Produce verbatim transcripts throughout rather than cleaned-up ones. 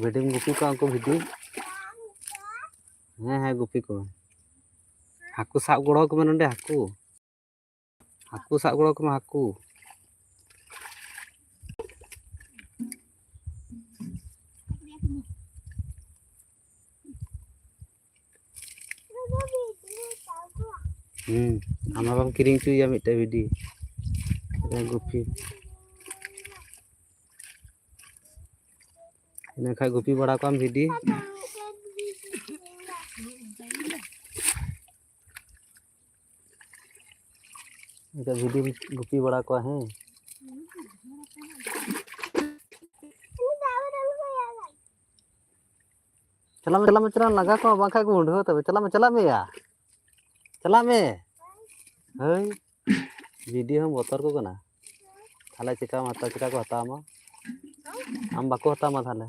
ᱵᱷᱤᱰᱤᱢ ᱜᱩᱯᱤ ᱠᱚᱣᱟ ᱩᱱᱠᱩ ᱵᱷᱤᱰᱤ? ᱦᱮᱸ, ᱦᱮᱸ, ᱜᱩᱯᱤ ᱠᱚᱢᱮ᱾ ᱦᱟᱹᱠᱩ ᱥᱟᱵ ᱜᱚᱲᱚ ᱠᱚᱢᱮ ᱱᱚᱸᱰᱮ, ᱦᱟᱹᱠᱩ᱾ ᱦᱟᱹᱠᱩ ᱥᱟᱵ ᱜᱚᱲᱚ ᱠᱚᱢᱮ, ᱦᱟᱹᱠᱩ᱾ ᱦᱩᱸ, ᱟᱢ ᱵᱟᱵᱟᱢ ᱠᱤᱨᱤᱧ ᱦᱚᱪᱚᱭᱮᱭᱟ ᱢᱤᱫᱴᱮᱡ ᱵᱷᱤᱰᱤ᱾ ᱢᱤᱫᱴᱮᱡ ᱜᱩᱯᱤ᱾ ᱤᱱᱟᱹ ᱠᱷᱟᱡ ᱜᱩᱯᱤ ᱵᱟᱲᱟ ᱠᱚᱣᱟᱢ ᱵᱷᱤᱰᱤ᱾ ᱮᱱᱠᱷᱟᱡ ᱵᱷᱤᱰᱤᱢ ᱜᱩᱯᱤ ᱵᱟᱲᱟ ᱠᱚᱣᱟ, ᱦᱮᱸ᱾ ᱪᱟᱞᱟᱜ ᱢᱮ, ᱪᱟᱞᱟᱜ ᱢᱮ, ᱪᱟᱞᱟᱜ ᱢᱮ, ᱞᱟᱜᱟ ᱠᱚᱣᱟ, ᱵᱟᱝᱠᱷᱟᱡ ᱠᱚ ᱢᱩᱰᱷᱟᱹᱣ ᱛᱟᱯᱮ᱾ ᱪᱟᱞᱟᱜ ᱢᱮ, ᱪᱟᱞᱟᱜ ᱢᱮ ᱭᱟ᱾ ᱪᱟᱞᱟᱜ ᱢᱮ᱾ ᱦᱳᱭ, ᱵᱷᱤᱰᱤ ᱦᱚᱸ ᱵᱚᱛᱚᱨ ᱠᱚ ᱠᱟᱱᱟ᱾ ᱛᱟᱦᱞᱮ ᱪᱮᱠᱟᱢ ᱦᱟᱛᱟᱣ, ᱪᱮᱠᱟ ᱠᱚ ᱦᱟᱛᱟᱣ ᱟᱢᱟ? ᱟᱢ ᱵᱟᱠᱚ ᱦᱟᱛᱟᱣ ᱟᱢᱟ ᱛᱟᱦᱞᱮ᱾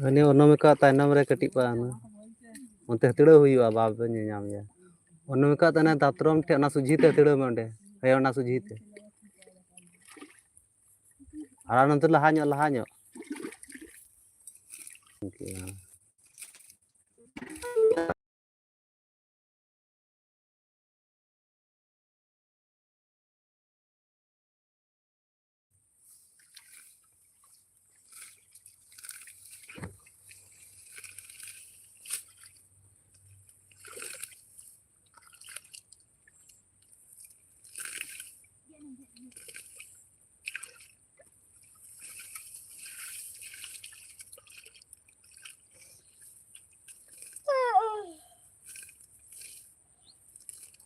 ᱩᱱᱤ ᱚᱱᱟᱢᱤᱠᱟ ᱛᱟᱭᱱᱚᱢ ᱨᱮ ᱠᱟᱹᱴᱤᱡ ᱯᱟᱲᱟᱜ ᱠᱟᱱᱟ᱾ ᱚᱱᱛᱮ ᱦᱟᱹᱛᱲᱟᱹᱣ ᱦᱩᱭᱩᱜᱼᱟ, ᱵᱟᱯᱮ ᱧᱮᱧᱟᱢ ᱜᱮᱭᱟ᱾ ᱚᱱᱟᱢᱤᱠᱟ ᱛᱟᱭᱱᱚᱢ ᱫᱟᱛᱨᱚᱢ ᱴᱷᱮᱡ, ᱚᱱᱟ ᱥᱚᱡᱷᱮ ᱛᱮ ᱦᱟᱹᱛᱲᱟᱹᱣ ᱢᱮ ᱚᱸᱰᱮ᱾ ᱦᱮᱸ, ᱚᱱᱟ ᱥᱚᱡᱷᱮ ᱛᱮ᱾ ᱟᱨ ᱱᱚᱱᱛᱮ ᱞᱟᱦᱟ ᱧᱚᱜ, ᱞᱟᱦᱟ ᱧᱚᱜ᱾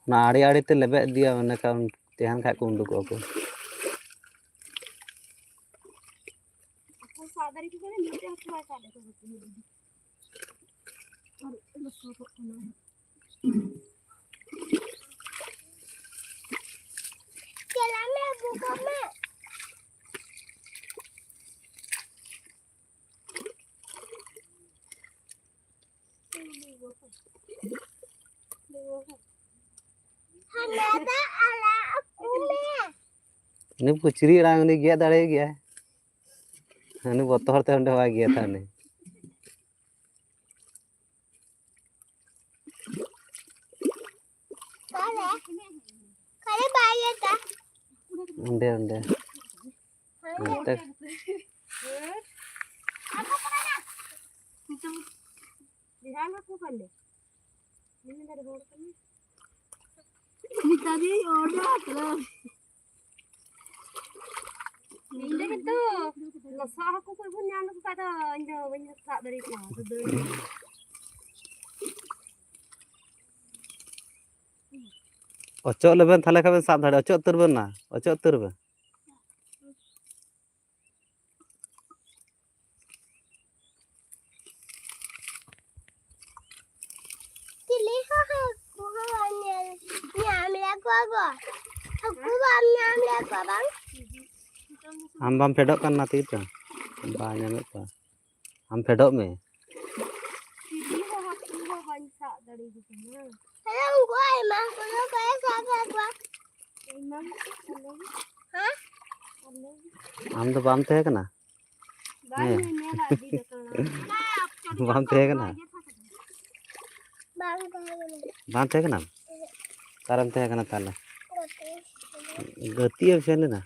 ᱚᱱᱟ ᱟᱲᱮ ᱟᱲᱮ ᱛᱮ ᱞᱮᱵᱮᱫ ᱤᱫᱤᱭᱟ, ᱢᱚᱱᱮ ᱠᱟᱜ ᱢᱮ ᱛᱟᱦᱮᱱ ᱠᱷᱟᱡ ᱠᱚ ᱩᱰᱩᱠᱚᱜᱼᱟ ᱠᱚ᱾ ᱦᱟᱹᱠᱩ ᱥᱟᱵ ᱫᱟᱲᱮ ᱠᱚ ᱠᱟᱱᱟ, ᱢᱤᱫᱴᱮᱱ ᱦᱟᱹᱠᱩ ᱵᱟᱭ ᱥᱟᱵ ᱫᱟᱲᱮ ᱠᱚ ᱠᱟᱱᱟ᱾ ᱟᱨ ᱞᱚᱥᱚᱫᱚᱜ ᱠᱟᱱᱟ᱾ ᱪᱟᱞᱟᱜ ᱢᱮ, ᱟᱹᱜᱩ ᱠᱚᱢ ᱢᱮ᱾ ᱦᱟᱱᱟ ᱫᱚ ᱟᱲᱟᱜ ᱟᱹᱜᱩ ᱢᱮ᱾ ᱩᱱᱤ ᱠᱩᱪᱨᱤ ᱟᱲᱟᱜ, ᱩᱱᱤ ᱜᱮᱫ ᱫᱟᱲᱮᱭᱟᱜ ᱜᱮᱭᱟᱭ᱾ ᱩᱱᱤ ᱵᱚᱛᱚᱨ ᱛᱮ ᱚᱸᱰᱮ ᱵᱟᱭ ᱜᱮᱫᱟ ᱩᱱᱤ᱾ ᱚᱠᱟᱨᱮ? ᱚᱠᱟᱨᱮ ᱵᱟᱭ ᱜᱮᱫᱟ? ᱚᱸᱰᱮ, ᱚᱸᱰᱮ᱾ ᱦᱮᱸ᱾ ᱚᱱᱛᱮ᱾ ᱟᱨ ᱵᱟᱠᱚ ᱢᱮᱱᱟ᱾ ᱱᱤᱛᱚᱜ ᱵᱮᱲᱟ ᱦᱚᱸ ᱠᱚ ᱯᱟᱞᱮ᱾ ᱢᱤᱫ ᱫᱟᱨᱮ ᱦᱚᱲ ᱠᱟᱱᱟ᱾ ᱱᱤᱛᱟᱨᱤ ᱚᱲ ᱫᱚ ᱦᱟᱛᱨᱟ᱾ ᱤᱧ ᱫᱚ ᱠᱤᱱᱛᱩ ᱞᱚᱥᱚᱫ ᱦᱟᱹᱠᱩ ᱠᱚ ᱵᱚᱱ ᱧᱟᱢ ᱞᱮᱠᱚ ᱠᱷᱟᱡ ᱫᱚ ᱤᱧ ᱫᱚ ᱵᱟᱹᱧ ᱥᱟᱵ ᱫᱟᱲᱮ ᱠᱚᱣᱟ, ᱟᱫᱚ ᱫᱟᱹᱲ᱾ ᱚᱪᱚᱜ ᱞᱮᱵᱮᱱ, ᱛᱟᱦᱞᱮ ᱠᱷᱟᱱ ᱵᱮᱱ ᱥᱟᱵ ᱫᱟᱲᱮᱭᱟᱜᱼᱟ᱾ ᱚᱪᱚᱜ ᱩᱛᱟᱹᱨ ᱵᱮᱱ ᱢᱟ, ᱚᱪᱚᱜ ᱩᱛᱟᱹᱨ ᱵᱮᱱ᱾ ᱪᱤᱞᱤ ᱦᱚᱸ ᱦᱟᱹᱠᱩ ᱦᱚᱸ ᱵᱟᱢ ᱧᱮᱞ ᱧᱟᱢ ᱞᱮᱫ ᱠᱚᱣᱟ ᱜᱚ᱾ ᱦᱟᱹᱠᱩ ᱵᱟᱢ ᱧᱟᱢ ᱞᱮᱫ ᱠᱚᱣᱟ ᱵᱟᱝ? ᱟᱢ ᱵᱟᱢ ᱯᱷᱮᱰᱚᱜ ᱠᱟᱱᱟ ᱛᱮᱜᱮ ᱛᱚ, ᱵᱟᱭ ᱧᱟᱢᱮᱫ ᱠᱚᱣᱟ᱾ ᱟᱢ ᱯᱷᱮᱰᱚᱜ ᱢᱮ᱾ ᱪᱤᱞᱤ ᱦᱚᱸ ᱦᱟᱹᱠᱩ ᱦᱚᱸ ᱵᱟᱹᱧ ᱥᱟᱵ ᱫᱟᱲᱮᱭᱟᱠᱚ ᱠᱟᱱᱟ᱾ ᱦᱮᱸ, ᱩᱱᱠᱩ ᱟᱭᱢᱟ ᱦᱟᱹᱠᱩ ᱫᱚ ᱚᱠᱚᱭᱮ ᱥᱟᱵ ᱠᱟᱜ ᱠᱚᱣᱟ? ᱟᱭᱢᱟ ᱦᱟᱹᱠᱩ ᱠᱚ ᱞᱟᱹᱜᱤᱫ᱾ ᱦᱮᱸ? ᱟᱢ ᱫᱚ ᱵᱟᱢ ᱛᱟᱦᱮᱸ ᱠᱟᱱᱟ? ᱵᱟᱝ ᱦᱮᱸ᱾ ᱧᱮᱞ ᱟᱹᱰᱤ ᱡᱚᱛᱚᱱ᱾ ᱵᱟᱢ ᱛᱟᱦᱮᱸ ᱠᱟᱱᱟ? ᱵᱟᱝ ᱛᱟᱦᱮᱸ ᱠᱟᱱᱟ᱾ ᱵᱟᱝ ᱛᱟᱦᱮᱸ ᱠᱟᱱᱟᱢ? ᱚᱠᱟᱨᱮᱢ ᱛᱟᱦᱮᱸ ᱠᱟᱱᱟ ᱛᱟᱦᱞᱮ? ᱜᱟᱛᱮ᱾ ᱜᱟᱛᱮᱜ ᱮᱢ ᱥᱮᱱ ᱞᱮᱱᱟ?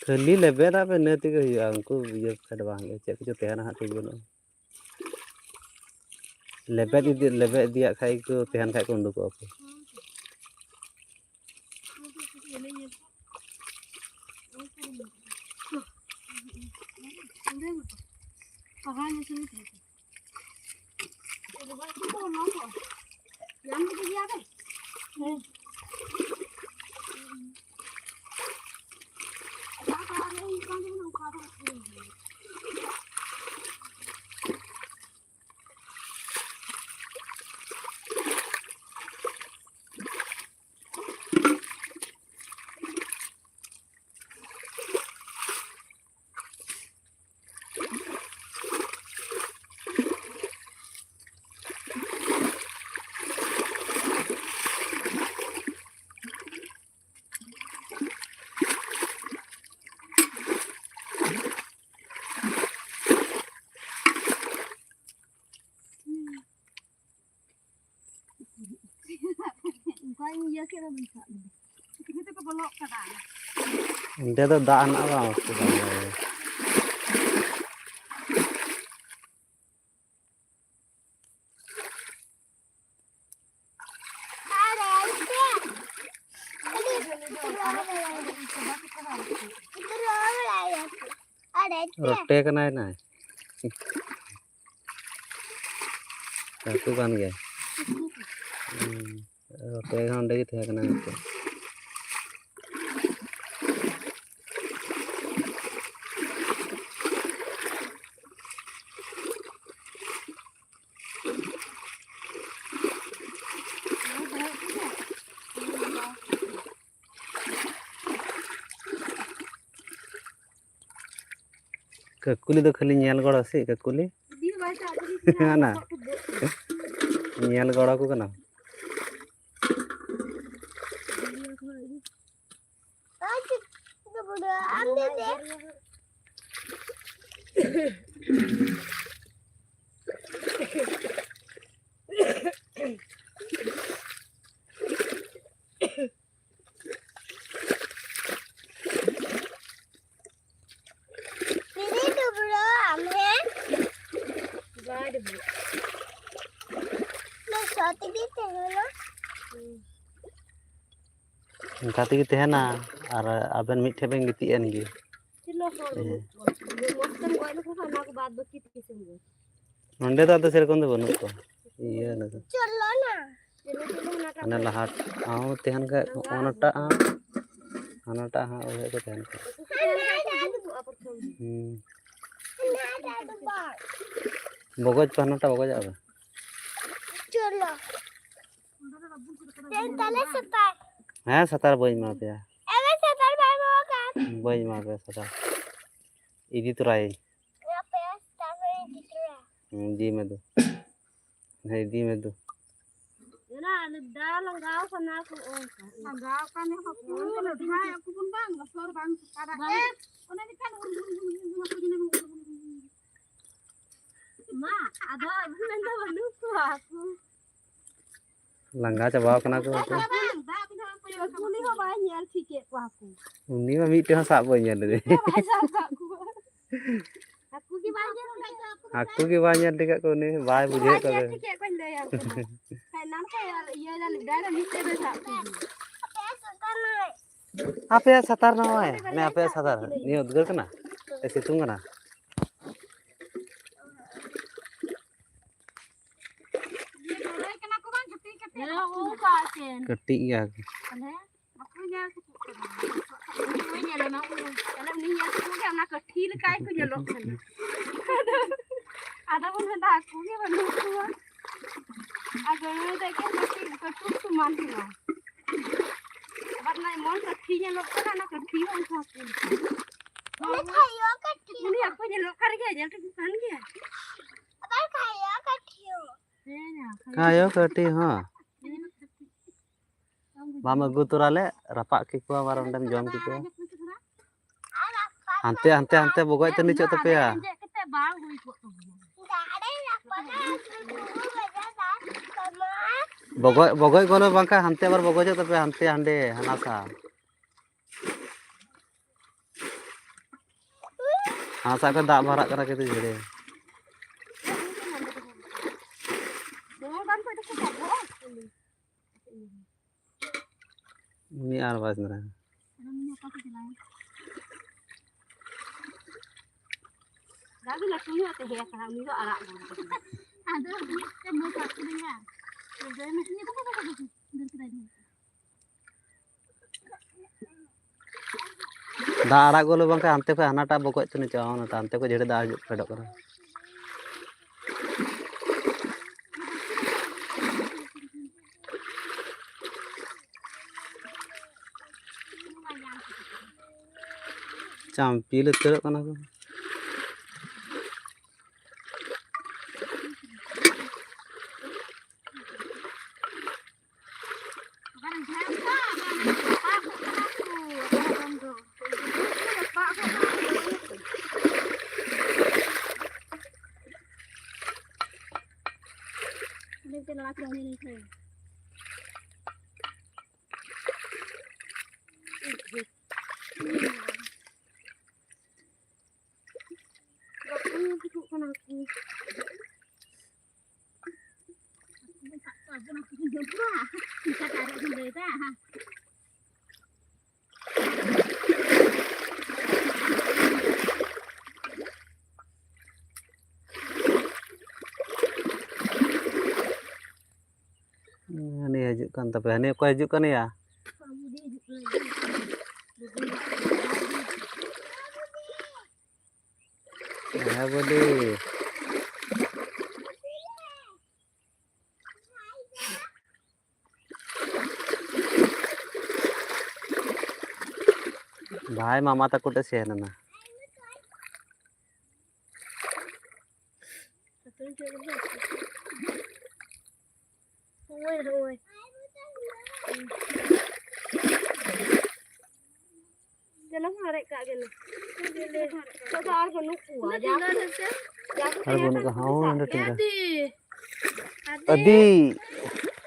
ᱠᱷᱟᱹᱞᱤ ᱞᱮᱵᱮᱫᱟᱜ ᱯᱮ, ᱤᱱᱟᱹ ᱛᱮᱜᱮ ᱦᱩᱭᱩᱜᱼᱟ᱾ ᱩᱱᱠᱩ ᱤᱭᱟᱹ ᱯᱷᱮᱰ ᱵᱟᱝ ᱦᱩᱭᱩᱜᱼᱟ, ᱪᱮᱫ ᱠᱚᱪᱚ ᱛᱟᱦᱮᱱᱟ ᱦᱟᱸᱜ, ᱴᱷᱤᱠ ᱵᱟᱹᱱᱩᱜᱼᱟ᱾ ᱞᱮᱵᱮᱫ ᱤᱫᱤ, ᱞᱮᱵᱮᱫ ᱤᱫᱤᱭᱟᱜ ᱠᱷᱟᱡ ᱠᱚ, ᱛᱟᱦᱮᱱ ᱠᱷᱟᱡ ᱠᱚ ᱩᱰᱩᱠᱚᱜᱼᱟ ᱠᱚ᱾ ᱚᱱᱠᱟᱧ ᱤᱭᱟᱹ ᱠᱮᱫᱟ, ᱵᱟᱹᱧ ᱥᱟᱵ ᱞᱮᱫᱟ᱾ ᱪᱤᱠᱟᱹ ᱛᱮᱠᱚ ᱵᱚᱞᱚᱜ ᱠᱟᱱᱟ? ᱚᱸᱰᱮ ᱫᱚ ᱫᱟᱜ ᱦᱮᱱᱟᱜᱼᱟ ᱵᱟᱝ? ᱚᱥᱩᱵᱤᱫᱷᱟ ᱵᱟᱹᱱᱩᱜᱼᱟ᱾ ᱨᱚᱴᱮ ᱠᱟᱱᱟᱭ ᱱᱟᱭ᱾ ᱦᱟᱹᱠᱩ ᱠᱟᱱ ᱜᱮᱭᱟᱭ᱾ ᱦᱩᱸ, ᱨᱚᱴᱮ ᱦᱚᱸ ᱚᱸᱰᱮ ᱜᱮ ᱛᱟᱦᱮᱸ ᱠᱟᱱᱟ ᱢᱤᱫᱴᱮᱱ᱾ ᱠᱟᱹᱠᱩᱞᱤ ᱫᱚ ᱠᱷᱟᱹᱞᱤ ᱧᱮᱞ ᱜᱚᱲᱚ ᱥᱮ ᱠᱟᱹᱠᱩᱞᱤ? ᱦᱟᱱᱟ᱾ ᱧᱮᱞ ᱜᱚᱲᱚ ᱠᱚ ᱠᱟᱱᱟ᱾ ᱛᱤᱱᱟᱹᱜ ᱰᱩᱵᱨᱟᱹ ᱟᱢ ᱦᱮᱸ? ᱵᱟᱭ ᱰᱩᱵᱨᱟᱹ᱾ ᱱᱚᱣᱟ ᱥᱟᱶ ᱛᱮᱜᱮ ᱛᱟᱦᱮᱱᱟ᱾ ᱚᱱᱠᱟ ᱛᱮᱜᱮ ᱛᱟᱦᱮᱱᱟ, ᱟᱨ ᱟᱵᱮᱱ ᱢᱤᱫ ᱴᱷᱮᱱ ᱵᱮᱱ ᱜᱤᱛᱤᱡ ᱮᱱ ᱜᱮ᱾ ᱪᱮᱫ ᱞᱚᱥᱚᱫ ᱦᱮᱸ᱾ ᱵᱟᱹᱱᱩᱜ ᱠᱚᱣᱟ? ᱢᱚᱡᱽ ᱛᱮᱢ ᱜᱚᱡ ᱞᱮᱠᱚ ᱠᱷᱟᱱ ᱚᱱᱟ ᱠᱚ ᱵᱟᱫ ᱵᱟᱹᱠᱤ ᱛᱤᱥ ᱮᱢ ᱜᱚᱡ? ᱱᱚᱸᱰᱮ ᱫᱚ ᱟᱫᱚ ᱥᱮᱨᱚᱠᱚᱢ ᱫᱚ ᱵᱟᱹᱱᱩᱜ ᱠᱚᱣᱟ᱾ ᱤᱭᱟᱹ ᱞᱮᱠᱟ᱾ ᱪᱚᱞᱚ ᱱᱟ᱾ ᱪᱚᱞᱚ, ᱪᱚᱞᱚ, ᱚᱱᱟᱴᱟᱜ ᱦᱟᱱᱮ ᱞᱟᱦᱟ ᱦᱚᱸ ᱛᱟᱦᱮᱱ ᱠᱷᱟᱡ, ᱦᱚᱸᱜᱼᱚ ᱱᱟᱴᱟᱜ ᱦᱚᱸ, ᱦᱟᱱᱟᱴᱟᱜ ᱦᱚᱸ ᱩᱭᱦᱟᱹᱨ ᱠᱚ ᱛᱟᱦᱮᱱ ᱠᱷᱟᱡ᱾ ᱦᱩᱸ᱾ ᱵᱚᱜᱚᱡ ᱯᱮ, ᱦᱟᱱᱟᱴᱟᱜ ᱵᱚᱜᱚᱡᱟᱜ ᱯᱮ᱾ ᱪᱚᱞᱚ᱾ ᱫᱮᱱ ᱛᱟᱦᱞᱮ ᱥᱟᱛᱟᱨ᱾ ᱦᱮᱸ, ᱥᱟᱛᱟᱨ ᱵᱟᱹᱧ ᱮᱢᱟ ᱯᱮᱭᱟ᱾ ᱮ, ᱥᱟᱛᱟᱨ ᱵᱟᱭ ᱮᱢᱟ ᱠᱟᱱ᱾ ᱵᱟᱹᱧ ᱮᱢᱟ ᱯᱮᱭᱟ ᱥᱟᱛᱟᱨ᱾ ᱤᱫᱤ ᱛᱚᱨᱟᱭᱟᱹᱧ᱾ ᱟᱯᱮ ᱥᱟᱛᱟᱨ ᱵᱟᱹᱧ ᱤᱫᱤ ᱛᱚᱨᱟᱭᱟ᱾ ᱦᱩᱸ, ᱤᱫᱤ ᱢᱮ ᱫᱩ᱾ ᱦᱮᱸ, ᱤᱫᱤ ᱢᱮ ᱫᱩ᱾ ᱮᱱᱟ, ᱟᱞᱮ ᱫᱟ ᱞᱟᱸᱜᱟᱣ ᱠᱟᱱᱟ ᱠᱚ, ᱚᱱᱠᱟ᱾ ᱞᱟᱸᱜᱟᱣ ᱠᱟᱱᱟ ᱠᱚ, ᱚᱱᱠᱟ ᱫᱚ ᱵᱟᱝ, ᱟᱠᱚ ᱵᱚᱱ ᱵᱟᱝ, ᱵᱚᱛᱚᱨ ᱵᱟᱝ ᱥᱟᱯᱟᱨᱟ᱾ ᱵᱟᱝ᱾ ᱮ, ᱚᱱᱟ ᱜᱮ ᱠᱷᱟᱱ ᱩᱨ, ᱩᱨ, ᱩᱨ, ᱩᱨ, ᱩᱨ, ᱩᱨ, ᱩᱨ, ᱩᱨ, ᱩᱨ᱾ ᱢᱟ, ᱟᱫᱚ ᱟᱹᱜᱩ ᱞᱮᱱ ᱫᱚ ᱵᱟᱹᱱᱩᱜ ᱠᱚᱣᱟ ᱦᱟᱹᱠᱩ᱾ ᱞᱟᱸᱜᱟ ᱪᱟᱵᱟᱣ ᱠᱟᱱᱟ ᱠᱚ ᱩᱱᱠᱩ᱾ ᱵᱟᱝ, ᱫᱟᱜ ᱢᱮᱱᱟᱜᱼᱟ, ᱦᱟᱹᱠᱩ ᱩᱱᱤ ᱦᱚᱸ ᱵᱟᱭ ᱧᱮᱞ ᱴᱷᱤᱠᱮᱫ ᱠᱚᱣᱟ ᱦᱟᱹᱠᱩ᱾ ᱩᱱᱤ ᱢᱟ ᱢᱤᱫᱴᱮᱱ ᱦᱚᱸ ᱥᱟᱵ ᱵᱟᱹᱧ ᱧᱮᱞ ᱞᱮᱫᱮ᱾ ᱵᱟᱭ ᱥᱟᱵ ᱠᱟᱜ ᱠᱚᱣᱟ᱾ ᱦᱟᱹᱠᱩ ᱜᱮ ᱵᱟᱭ ᱧᱮᱞ ᱴᱷᱤᱠᱮᱫ ᱠᱚᱣᱟ᱾ ᱦᱟᱹᱠᱩ ᱜᱮ ᱵᱟᱭ ᱧᱮᱞ ᱴᱷᱤᱠᱟᱜ ᱠᱚ, ᱩᱱᱤ ᱵᱟᱭ ᱵᱩᱡᱷᱟᱹᱣᱮᱫ ᱵᱟᱭ ᱠᱚᱣᱟ ᱧᱮᱞ ᱥᱮ᱾ ᱴᱷᱤᱠᱮᱫ ᱠᱚᱣᱟᱧ ᱞᱟᱹᱭᱟᱢ ᱠᱟᱱᱟ᱾ ᱠᱷᱟᱡ ᱮᱱᱟᱱ ᱠᱷᱚᱡ ᱤᱭᱟᱹ ᱫᱟ, ᱞᱮᱫᱟ ᱫᱟ, ᱢᱤᱫᱴᱮᱱ ᱫᱚ ᱥᱟᱵ ᱠᱮᱫᱮ᱾ ᱟᱯᱮᱭᱟᱜ ᱥᱟᱛᱟᱨ ᱱᱚᱜᱼᱚᱭ, ᱦᱟᱱᱮ ᱟᱯᱮᱭᱟᱜ ᱥᱟᱛᱟᱨ᱾ ᱱᱤᱭᱟᱹ ᱩᱫᱽᱜᱟᱹᱨ ᱠᱟᱱᱟ? ᱥᱮ ᱥᱤᱛᱩᱝ ᱠᱟᱱᱟ? ᱤᱭᱟᱹ ᱵᱟᱰᱟᱭ ᱠᱟᱱᱟ ᱠᱚ ᱵᱟᱝ, ᱜᱟᱛᱮ ᱠᱟᱛᱮ᱾ ᱦᱮᱸ, ᱚᱱᱠᱟ ᱥᱮᱱ᱾ ᱠᱟᱹᱴᱤᱡ ᱜᱮᱭᱟ ᱠᱚ᱾ ᱛᱟᱦᱞᱮ ᱵᱟᱠᱚ ᱧᱮᱞ ᱴᱷᱤᱠᱚᱜ ᱠᱟᱱᱟ᱾ ᱩᱱᱤ ᱦᱚᱸᱭ ᱧᱮᱞᱮ ᱢᱟ, ᱩᱱᱤ, ᱛᱟᱦᱞᱮ ᱩᱱᱤ ᱧᱮᱞ ᱴᱷᱤᱠᱚᱜ ᱜᱮ, ᱚᱱᱟ ᱠᱟᱹᱴᱷᱤ ᱞᱮᱠᱟ ᱜᱮᱠᱚ ᱧᱮᱞᱚᱜ ᱠᱟᱱᱟ᱾ ᱟᱫᱚ, ᱟᱫᱚ ᱵᱚᱱ ᱢᱮᱱᱫᱟ, ᱦᱟᱹᱠᱩ ᱜᱮ ᱵᱟᱹᱱᱩᱜ ᱠᱚᱣᱟ᱾ ᱟᱨ ᱜᱟᱹᱲᱟᱹᱭ ᱫᱚ ᱮᱠᱮᱱ ᱠᱟᱹᱴᱤᱡ ᱠᱟᱹᱴᱩᱵ ᱥᱚᱢᱟᱱ ᱦᱚᱸ ᱵᱟᱝ᱾ ᱟᱵᱟᱨ ᱚᱱᱟ ᱮᱢᱚᱱ ᱠᱟᱹᱴᱷᱤ ᱧᱮᱞᱚᱜ ᱠᱟᱱᱟ, ᱚᱱᱟ ᱠᱟᱹᱴᱷᱤ ᱦᱚᱸ ᱩᱱᱠᱩ ᱦᱟᱹᱠᱩ ᱞᱮᱠᱟ᱾ ᱩᱱᱤ ᱦᱟᱹᱠᱩ ᱧᱮᱞᱚᱜ ᱠᱟᱱ ᱜᱮᱭᱟ, ᱧᱮᱞ ᱴᱷᱤᱠ ᱠᱟᱱ ᱜᱮᱭᱟ᱾ ᱟᱵᱟᱨ ᱠᱷᱟᱭᱚ ᱠᱟᱹᱴᱷᱤ ᱦᱚᱸ᱾ ᱦᱮᱸ, ᱠᱷᱟᱭᱚ ᱠᱟᱹᱴᱷᱤ ᱦᱚᱸ᱾ ᱦᱮᱸ᱾ ᱵᱟᱢ ᱟᱹᱜᱩ ᱛᱚᱨᱟ ᱞᱮ ᱨᱟᱯᱟᱜ ᱠᱮᱠᱚᱣᱟ, ᱟᱵᱟᱨ ᱚᱸᱰᱮᱢ ᱡᱚᱢ ᱠᱮᱠᱚᱣᱟ᱾ ᱦᱟᱱᱛᱮ, ᱦᱟᱱᱛᱮ, ᱦᱟᱱᱛᱮ ᱵᱚᱜᱚᱡ ᱛᱟᱹᱱᱤᱡᱚᱜ ᱛᱟᱯᱮᱭᱟ᱾ ᱟᱸᱡᱮᱫ ᱠᱟᱛᱮ ᱵᱟᱝ ᱦᱩᱭ ᱠᱚᱜ ᱛᱟᱵᱚᱱᱟ᱾ ᱵᱚᱜᱚᱡ, ᱵᱚᱜᱚᱡ ᱜᱚᱞᱚ ᱵᱟᱝᱠᱷᱟᱱ ᱦᱟᱱᱛᱮ ᱟᱵᱟᱨ ᱵᱚᱜᱚᱡᱚᱜ ᱛᱟᱯᱮᱭᱟ, ᱦᱟᱱᱛᱮ, ᱦᱟᱸᱰᱮ, ᱦᱟᱱᱟ ᱥᱟ᱾ ᱦᱟᱱᱟ ᱥᱟ ᱠᱷᱚᱱ ᱫᱟᱜ ᱵᱷᱟᱨᱟᱜ ᱠᱟᱱᱟ ᱠᱤᱱᱛᱩ ᱡᱷᱟᱹᱲᱮ᱾ ᱩᱱᱤ ᱟᱨ ᱵᱟᱭ ᱥᱮᱸᱫᱽᱨᱟᱭᱟ᱾ ᱫᱟᱜ ᱜᱮ ᱞᱟᱹᱴᱩ ᱧᱚᱜ ᱛᱟᱦᱮᱸ ᱠᱟᱱᱟ, ᱩᱱᱤ ᱫᱚ ᱟᱲᱟᱜ ᱵᱟᱝ ᱛᱟᱦᱮᱸ ᱠᱟᱱᱟ᱾ ᱟᱫᱚ ᱢᱤᱫᱴᱮᱱ ᱢᱟᱹᱭ ᱥᱟᱵ ᱠᱮᱫᱮᱭᱟ᱾ ᱟᱫᱚ ᱢᱤᱫᱴᱮᱱ ᱫᱚ ᱫᱟᱜ ᱟᱲᱟᱜ ᱜᱚᱞᱚ ᱵᱟᱝᱠᱷᱟᱱ ᱦᱟᱱᱛᱮ ᱠᱷᱚᱱ ᱦᱟᱱᱟᱴᱟᱜ ᱵᱚᱠᱚᱡ ᱛᱮ ᱪᱟᱵᱟ, ᱚᱱᱟᱛᱮ ᱦᱟᱱᱛᱮ ᱠᱷᱚᱱ ᱡᱷᱟᱹᱲᱮ ᱫᱟᱜ ᱦᱤᱡᱩᱜ ᱯᱷᱮᱰᱚᱜ ᱠᱟᱱᱟ᱾ ᱪᱟᱢᱯᱤ ᱞᱮ ᱩᱛᱟᱹᱨᱚᱜ ᱠᱟᱱᱟ ᱠᱚ᱾ ᱦᱟᱹᱱᱤ ᱦᱤᱡᱩᱜ ᱠᱟᱱ ᱛᱟᱯᱮᱭᱟ, ᱦᱟᱹᱱᱤ ᱚᱠᱚᱭ ᱦᱤᱡᱩᱜ ᱠᱟᱱ ᱭᱟ? ᱦᱮᱸ ᱵᱚᱰᱤ᱾ ᱵᱷᱟᱭ ᱢᱟᱢᱟ ᱛᱟᱠᱚ ᱴᱷᱮᱱ ᱥᱮᱱ ᱮᱱᱟ᱾ ᱦᱳᱭ, ᱦᱳᱭ᱾ ᱫᱮᱞᱟ ᱦᱚᱸ ᱟᱨᱮᱡ ᱠᱟᱜ ᱜᱮᱞᱮ᱾ ᱱᱤᱛᱚᱜ ᱫᱚ ᱟᱨ ᱵᱟᱹᱱᱩᱜ ᱠᱚᱣᱟ᱾ ᱡᱟ ᱠᱚ, ᱡᱟ ᱠᱚ ᱟᱨ ᱛᱟᱦᱮᱸ ᱵᱟᱹᱱᱩᱜ ᱠᱟᱱᱟ ᱠᱚᱣᱟ᱾ ᱦᱚᱸ, ᱥᱟᱵ ᱚᱸᱰᱮ ᱠᱮᱫ᱾ ᱴᱷᱮᱸᱜᱟ᱾ ᱟᱹᱰᱤ᱾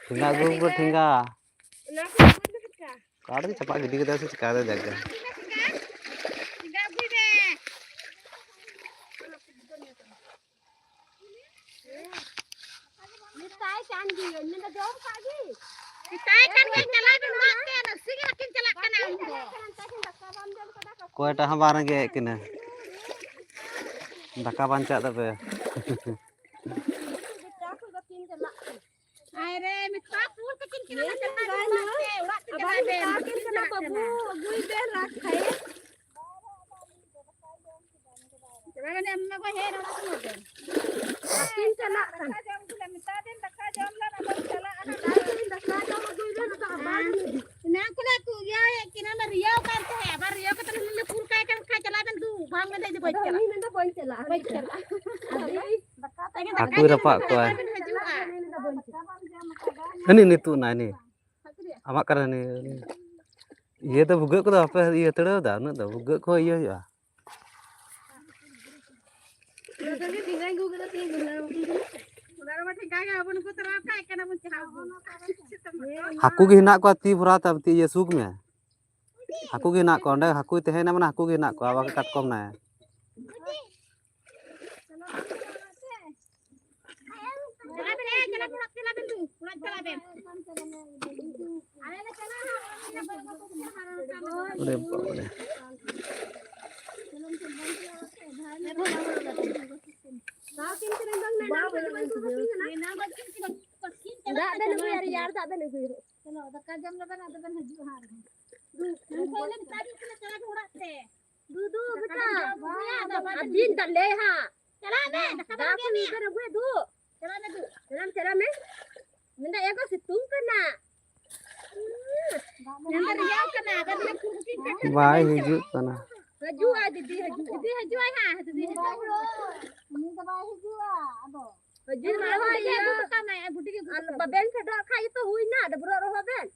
ᱴᱷᱮᱸᱜᱟ ᱟᱹᱜᱩ ᱠᱚ ᱴᱷᱮᱸᱜᱟ᱾ ᱚᱱᱟ ᱠᱚ ᱵᱟᱹᱧ ᱫᱚᱦᱚ ᱠᱟᱜᱼᱟ᱾ ᱚᱠᱟ ᱨᱮ ᱪᱟᱯᱟᱜ ᱜᱤᱰᱤ ᱠᱮᱫᱟ ᱥᱮ ᱪᱤᱠᱟ ᱫᱟ ᱡᱟᱭᱜᱟ᱾ ᱴᱷᱮᱸᱜᱟ ᱟᱹᱜᱩᱭ ᱢᱮ᱾ ᱢᱮᱛᱟᱭ ᱠᱟᱱ ᱜᱤᱭᱟᱹᱧ, ᱢᱮᱱᱫᱟ ᱡᱚᱢ ᱠᱟᱜ ᱜᱮ᱾ ᱢᱮᱛᱟᱭ ᱠᱟᱱ ᱜᱤᱭᱟᱹᱧ, ᱪᱟᱞᱟᱣ ᱵᱮᱱ ᱚᱲᱟᱜ ᱛᱮ, ᱱᱟᱥᱮ ᱜᱮ ᱵᱟᱹᱠᱤᱱ ᱪᱟᱞᱟᱜ ᱠᱟᱱᱟ ᱩᱱ ᱫᱚ᱾ ᱚᱠᱚᱭᱴᱟᱜ ᱦᱚᱸ ᱵᱟᱝ ᱨᱮᱸᱜᱮᱡ ᱠᱤᱱᱟᱹ᱾ ᱫᱟᱠᱟ ᱵᱟᱧᱪᱟᱜ ᱛᱟᱯᱮᱭᱟ᱾ ᱟᱭ ᱨᱮ, ᱢᱮᱛᱟ ᱠᱚ ᱛᱟᱹᱠᱤᱱ ᱠᱟᱱᱟ, ᱪᱟᱞᱟᱣ ᱵᱮᱱ ᱚᱲᱟᱜ ᱛᱮ, ᱚᱲᱟᱜ ᱛᱮ ᱟᱵᱟᱨ ᱪᱟᱞᱟᱣ ᱵᱮᱱ᱾ ᱢᱮᱛᱟ ᱠᱤᱱ ᱠᱟᱱᱟ, ᱵᱟᱹᱵᱩ, ᱟᱹᱜᱩᱭ ᱵᱮᱱ ᱨᱟᱜᱽ ᱠᱷᱟᱭ᱾ ᱟᱹᱠᱤᱱ ᱪᱟᱞᱟᱜ ᱠᱟᱱᱟ᱾ ᱫᱟᱠᱟ ᱡᱚᱢ ᱠᱚᱞᱮ ᱢᱮᱛᱟ ᱫᱮᱱ, ᱫᱟᱠᱟ ᱡᱚᱢ ᱞᱮ, ᱟᱫᱚ ᱪᱟᱞᱟᱜᱼᱟ ᱦᱟᱸᱜ᱾ ᱫᱟᱠᱟ ᱡᱚᱢ ᱟᱹᱜᱩᱭ ᱞᱮ, ᱱᱤᱛᱚᱜ ᱟᱵᱟᱨ ᱮᱱᱟᱝ ᱠᱷᱚᱱᱟᱜ ᱠᱚ ᱤᱭᱟᱹᱭᱮᱫ ᱠᱤᱱᱟ, ᱚᱱᱟ ᱨᱤᱭᱟᱹᱣ ᱠᱟᱱ ᱛᱟᱦᱮᱸᱫ, ᱟᱵᱟᱨ ᱨᱤᱭᱟᱹᱣ ᱠᱟᱛᱮ ᱩᱱᱤ ᱞᱮ ᱠᱩᱞ ᱠᱟᱭ ᱠᱟᱱ ᱠᱷᱟᱡ ᱪᱟᱞᱟᱜ ᱵᱮᱱ ᱫᱩ, ᱵᱟᱝ ᱢᱮᱱᱫᱟ ᱤᱧ ᱫᱚ ᱵᱟᱹᱧ ᱪᱟᱞᱟᱜᱼᱟ᱾ ᱵᱟᱹᱧ ᱪᱟᱞᱟᱜᱼᱟ᱾ ᱟᱫᱚ ᱫᱟᱠᱟ ᱦᱟᱹᱠᱩᱭ ᱡᱚᱢ ᱨᱟᱯᱟᱜ ᱠᱟᱛᱮ ᱠᱚᱣᱟ᱾ ᱵᱮᱱ ᱦᱤᱡᱩᱜᱼᱟ᱾ ᱦᱟᱹᱱᱤ ᱱᱤᱛᱚᱜ ᱱᱟ, ᱦᱟᱹᱱᱤ᱾ ᱟᱢᱟᱜ ᱠᱟᱨᱮ ᱦᱟᱹᱱᱤ, ᱦᱟᱹᱱᱤ᱾ ᱤᱭᱟᱹ ᱫᱚ ᱵᱷᱩᱜᱟᱹᱜ ᱠᱚᱫᱚ ᱵᱟᱯᱮ ᱤᱭᱟᱹ ᱦᱟᱛᱟᱲᱟᱹᱣ ᱫᱟ? ᱩᱱᱟᱹᱜ ᱫᱚ ᱵᱷᱩᱜᱟᱹᱜ ᱠᱚ ᱤᱭᱟᱹ ᱦᱩᱭᱩᱜᱼᱟ᱾ ᱦᱟᱹᱠᱩ ᱜᱮ ᱦᱮᱱᱟᱜ ᱠᱚᱣᱟ, ᱛᱤ ᱵᱷᱚᱨᱟᱣ ᱛᱟᱢ, ᱛᱤ ᱤᱭᱟᱹ ᱥᱩᱠ ᱢᱮ᱾ ᱦᱟᱹᱠᱩ ᱜᱮ ᱦᱮᱱᱟᱜ ᱠᱚᱣᱟ, ᱚᱸᱰᱮ ᱦᱟᱹᱠᱩᱭ ᱛᱟᱦᱮᱸᱭᱮᱱᱟ ᱢᱟᱱᱮ ᱦᱟᱹᱠᱩ ᱜᱮ ᱦᱮᱱᱟᱜ ᱠᱚᱣᱟ, ᱵᱟᱠᱷᱟᱱ ᱠᱟᱴᱠᱚᱢ ᱱᱟᱭ᱾ ᱪᱟᱞᱟᱜ ᱵᱮᱱ, ᱮ, ᱪᱟᱞᱟᱜ ᱵᱮᱱ, ᱚᱲᱟᱜ ᱪᱟᱞᱟᱜ ᱵᱮᱱ, ᱫᱩ, ᱚᱲᱟᱜ ᱪᱟᱞᱟᱜ ᱵᱮᱱ᱾ ᱟᱞᱮ ᱞᱮ ᱪᱟᱞᱟᱜᱼᱟ, ᱟᱞᱮ ᱞᱮ ᱪᱟᱞᱟᱜᱼᱟ᱾ ᱚᱨᱮ ᱵᱟᱵᱟ ᱨᱮ᱾ ᱫᱟᱜ ᱵᱮᱱ ᱟᱹᱜᱩᱭᱟ, ᱨᱮᱭᱟᱲ ᱫᱟᱜ ᱵᱮᱱ ᱟᱹᱜᱩᱭᱟ᱾ ᱪᱚᱞᱚ, ᱫᱟᱠᱟ ᱡᱚᱢ ᱞᱮᱵᱮᱱ, ᱟᱫᱚ ᱵᱮᱱ ᱦᱤᱡᱩᱜᱼᱟ ᱦᱟᱸᱜ ᱟᱨᱦᱚᱸ᱾ ᱫᱩ, ᱩᱱᱠᱩ ᱞᱮ ᱢᱮᱛᱟ ᱫᱤᱱ ᱠᱟᱱᱟ, ᱪᱟᱞᱟᱜ ᱵᱮᱱ ᱚᱲᱟᱜ ᱛᱮ᱾ ᱫᱩ, ᱫᱩ, ᱫᱟᱠᱟ ᱵᱮᱴᱟ, ᱵᱮᱱ ᱡᱚᱢ ᱟᱹᱜᱩᱭᱟ, ᱟᱫᱚ ᱵᱟᱵᱮᱱ ᱟᱹᱵᱤᱱ ᱦᱤᱡᱩᱜᱼᱟ᱾ ᱫᱟᱞᱮ ᱦᱟᱸᱜ᱾ ᱪᱟᱞᱟᱜ ᱢᱮ, ᱫᱟᱠᱟ ᱫᱟᱜ ᱵᱮᱱ ᱠᱚ ᱟᱹᱜᱩᱭᱟ᱾ ᱱᱤᱛᱚᱜ ᱟᱹᱜᱩᱭᱟ, ᱫᱩ᱾ ᱪᱟᱞᱟᱜ ᱢᱮ, ᱫᱩ᱾ ᱪᱟᱞᱟᱜ ᱢᱮ, ᱪᱟᱞᱟᱜ ᱢᱮ᱾ ᱢᱮᱱᱫᱟ, ᱮ ᱜᱚ, ᱥᱤᱛᱩᱝ ᱠᱟᱱᱟ᱾ ᱢᱮᱱᱫᱟ, ᱨᱮᱭᱟᱲ ᱠᱟᱱᱟ, ᱟᱫᱚ ᱱᱤᱭᱟᱹ ᱠᱩᱨᱠᱩᱨᱤ ᱠᱟᱴᱟ ᱵᱟᱭ ᱠᱟᱱᱟ᱾ ᱦᱤᱡᱩᱜ ᱠᱟᱱᱟ᱾ ᱦᱤᱡᱩᱜᱼᱟ, ᱫᱤᱫᱤ ᱦᱤᱡᱩᱜᱼᱟ᱾ ᱫᱤᱫᱤ ᱦᱤᱡᱩᱜᱼᱟᱭ ᱦᱟᱸᱜ, ᱫᱤᱫᱤ ᱦᱤᱡᱩᱜᱼᱟ᱾ ᱩᱱᱤ ᱫᱚ ᱵᱟᱭ ᱦᱤᱡᱩᱜᱼᱟ, ᱟᱫᱚ᱾ ᱦᱤᱡᱩᱜ ᱨᱮᱦᱚᱸ ᱤᱭᱟᱹ, ᱟᱨ ᱵᱟᱵᱮᱱ ᱯᱷᱮᱰᱚᱜ ᱠᱷᱟᱡ ᱜᱮᱛᱚ ᱦᱩᱭᱱᱟ, ᱰᱟᱹᱵᱽᱨᱟᱹᱜ ᱨᱮᱦᱚᱸ ᱵᱮᱱ᱾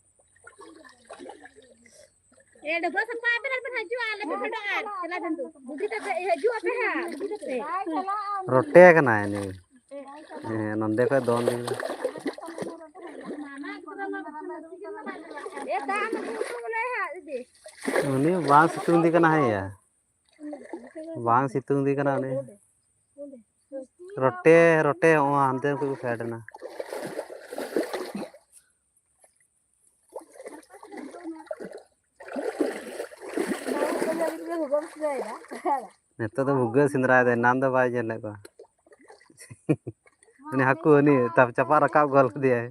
ᱮ, ᱰᱟᱹᱵᱽᱨᱟᱹ ᱥᱟᱯᱷᱟ ᱟᱯᱮ ᱟᱨ ᱵᱮᱱ ᱦᱤᱡᱩᱜᱼᱟ, ᱟᱞᱮ ᱯᱮ ᱯᱷᱮᱰᱚᱜᱼᱟ᱾ ᱪᱟᱞᱟᱜ ᱵᱮᱱ ᱫᱩ᱾ ᱵᱩᱰᱷᱤ ᱛᱟᱯᱮ, ᱦᱤᱡᱩᱜ ᱟᱯᱮ ᱦᱟᱸᱜ, ᱵᱩᱰᱷᱤ ᱛᱟᱯᱮ᱾ ᱨᱚᱴᱮ ᱠᱟᱱᱟᱭ ᱱᱩᱭ᱾ ᱦᱮᱸ, ᱱᱚᱸᱰᱮ ᱠᱷᱚᱡ ᱫᱚᱱ ᱞᱮᱱᱟ᱾ ᱮ, ᱫᱟᱜ ᱟᱹᱜᱩ ᱦᱚᱴᱚ ᱠᱟᱞᱮ ᱦᱟᱸᱜ, ᱫᱤᱫᱤ᱾ ᱩᱱᱤ ᱵᱟᱝ ᱥᱤᱛᱩᱝ ᱫᱤ ᱠᱟᱱᱟ, ᱦᱮᱸᱭᱟ᱾ ᱵᱟᱝ ᱥᱤᱛᱩᱝ ᱫᱤ ᱠᱟᱱᱟ ᱩᱱᱤ᱾ ᱨᱚᱴᱮ, ᱨᱚᱴᱮ, ᱦᱚᱸᱜᱼᱚ ᱦᱟᱱᱛᱮ ᱠᱷᱚᱡ ᱠᱚ ᱯᱷᱮᱰ ᱮᱱᱟ᱾ ᱱᱤᱛᱚᱜ ᱫᱚ ᱵᱷᱩᱜᱟᱹᱜ ᱥᱮᱸᱫᱽᱨᱟᱭ ᱫᱟᱭ, ᱮᱱᱟᱱ ᱫᱚ ᱵᱟᱭ ᱧᱮᱞ ᱞᱮᱫ ᱠᱚᱣᱟ᱾ ᱩᱱᱤ ᱦᱟᱹᱠᱩ ᱩᱱᱤ ᱛᱟ-, ᱪᱟᱯᱟᱫ ᱨᱟᱠᱟᱵ ᱜᱚᱫ ᱠᱮᱫᱮᱭᱟᱭ᱾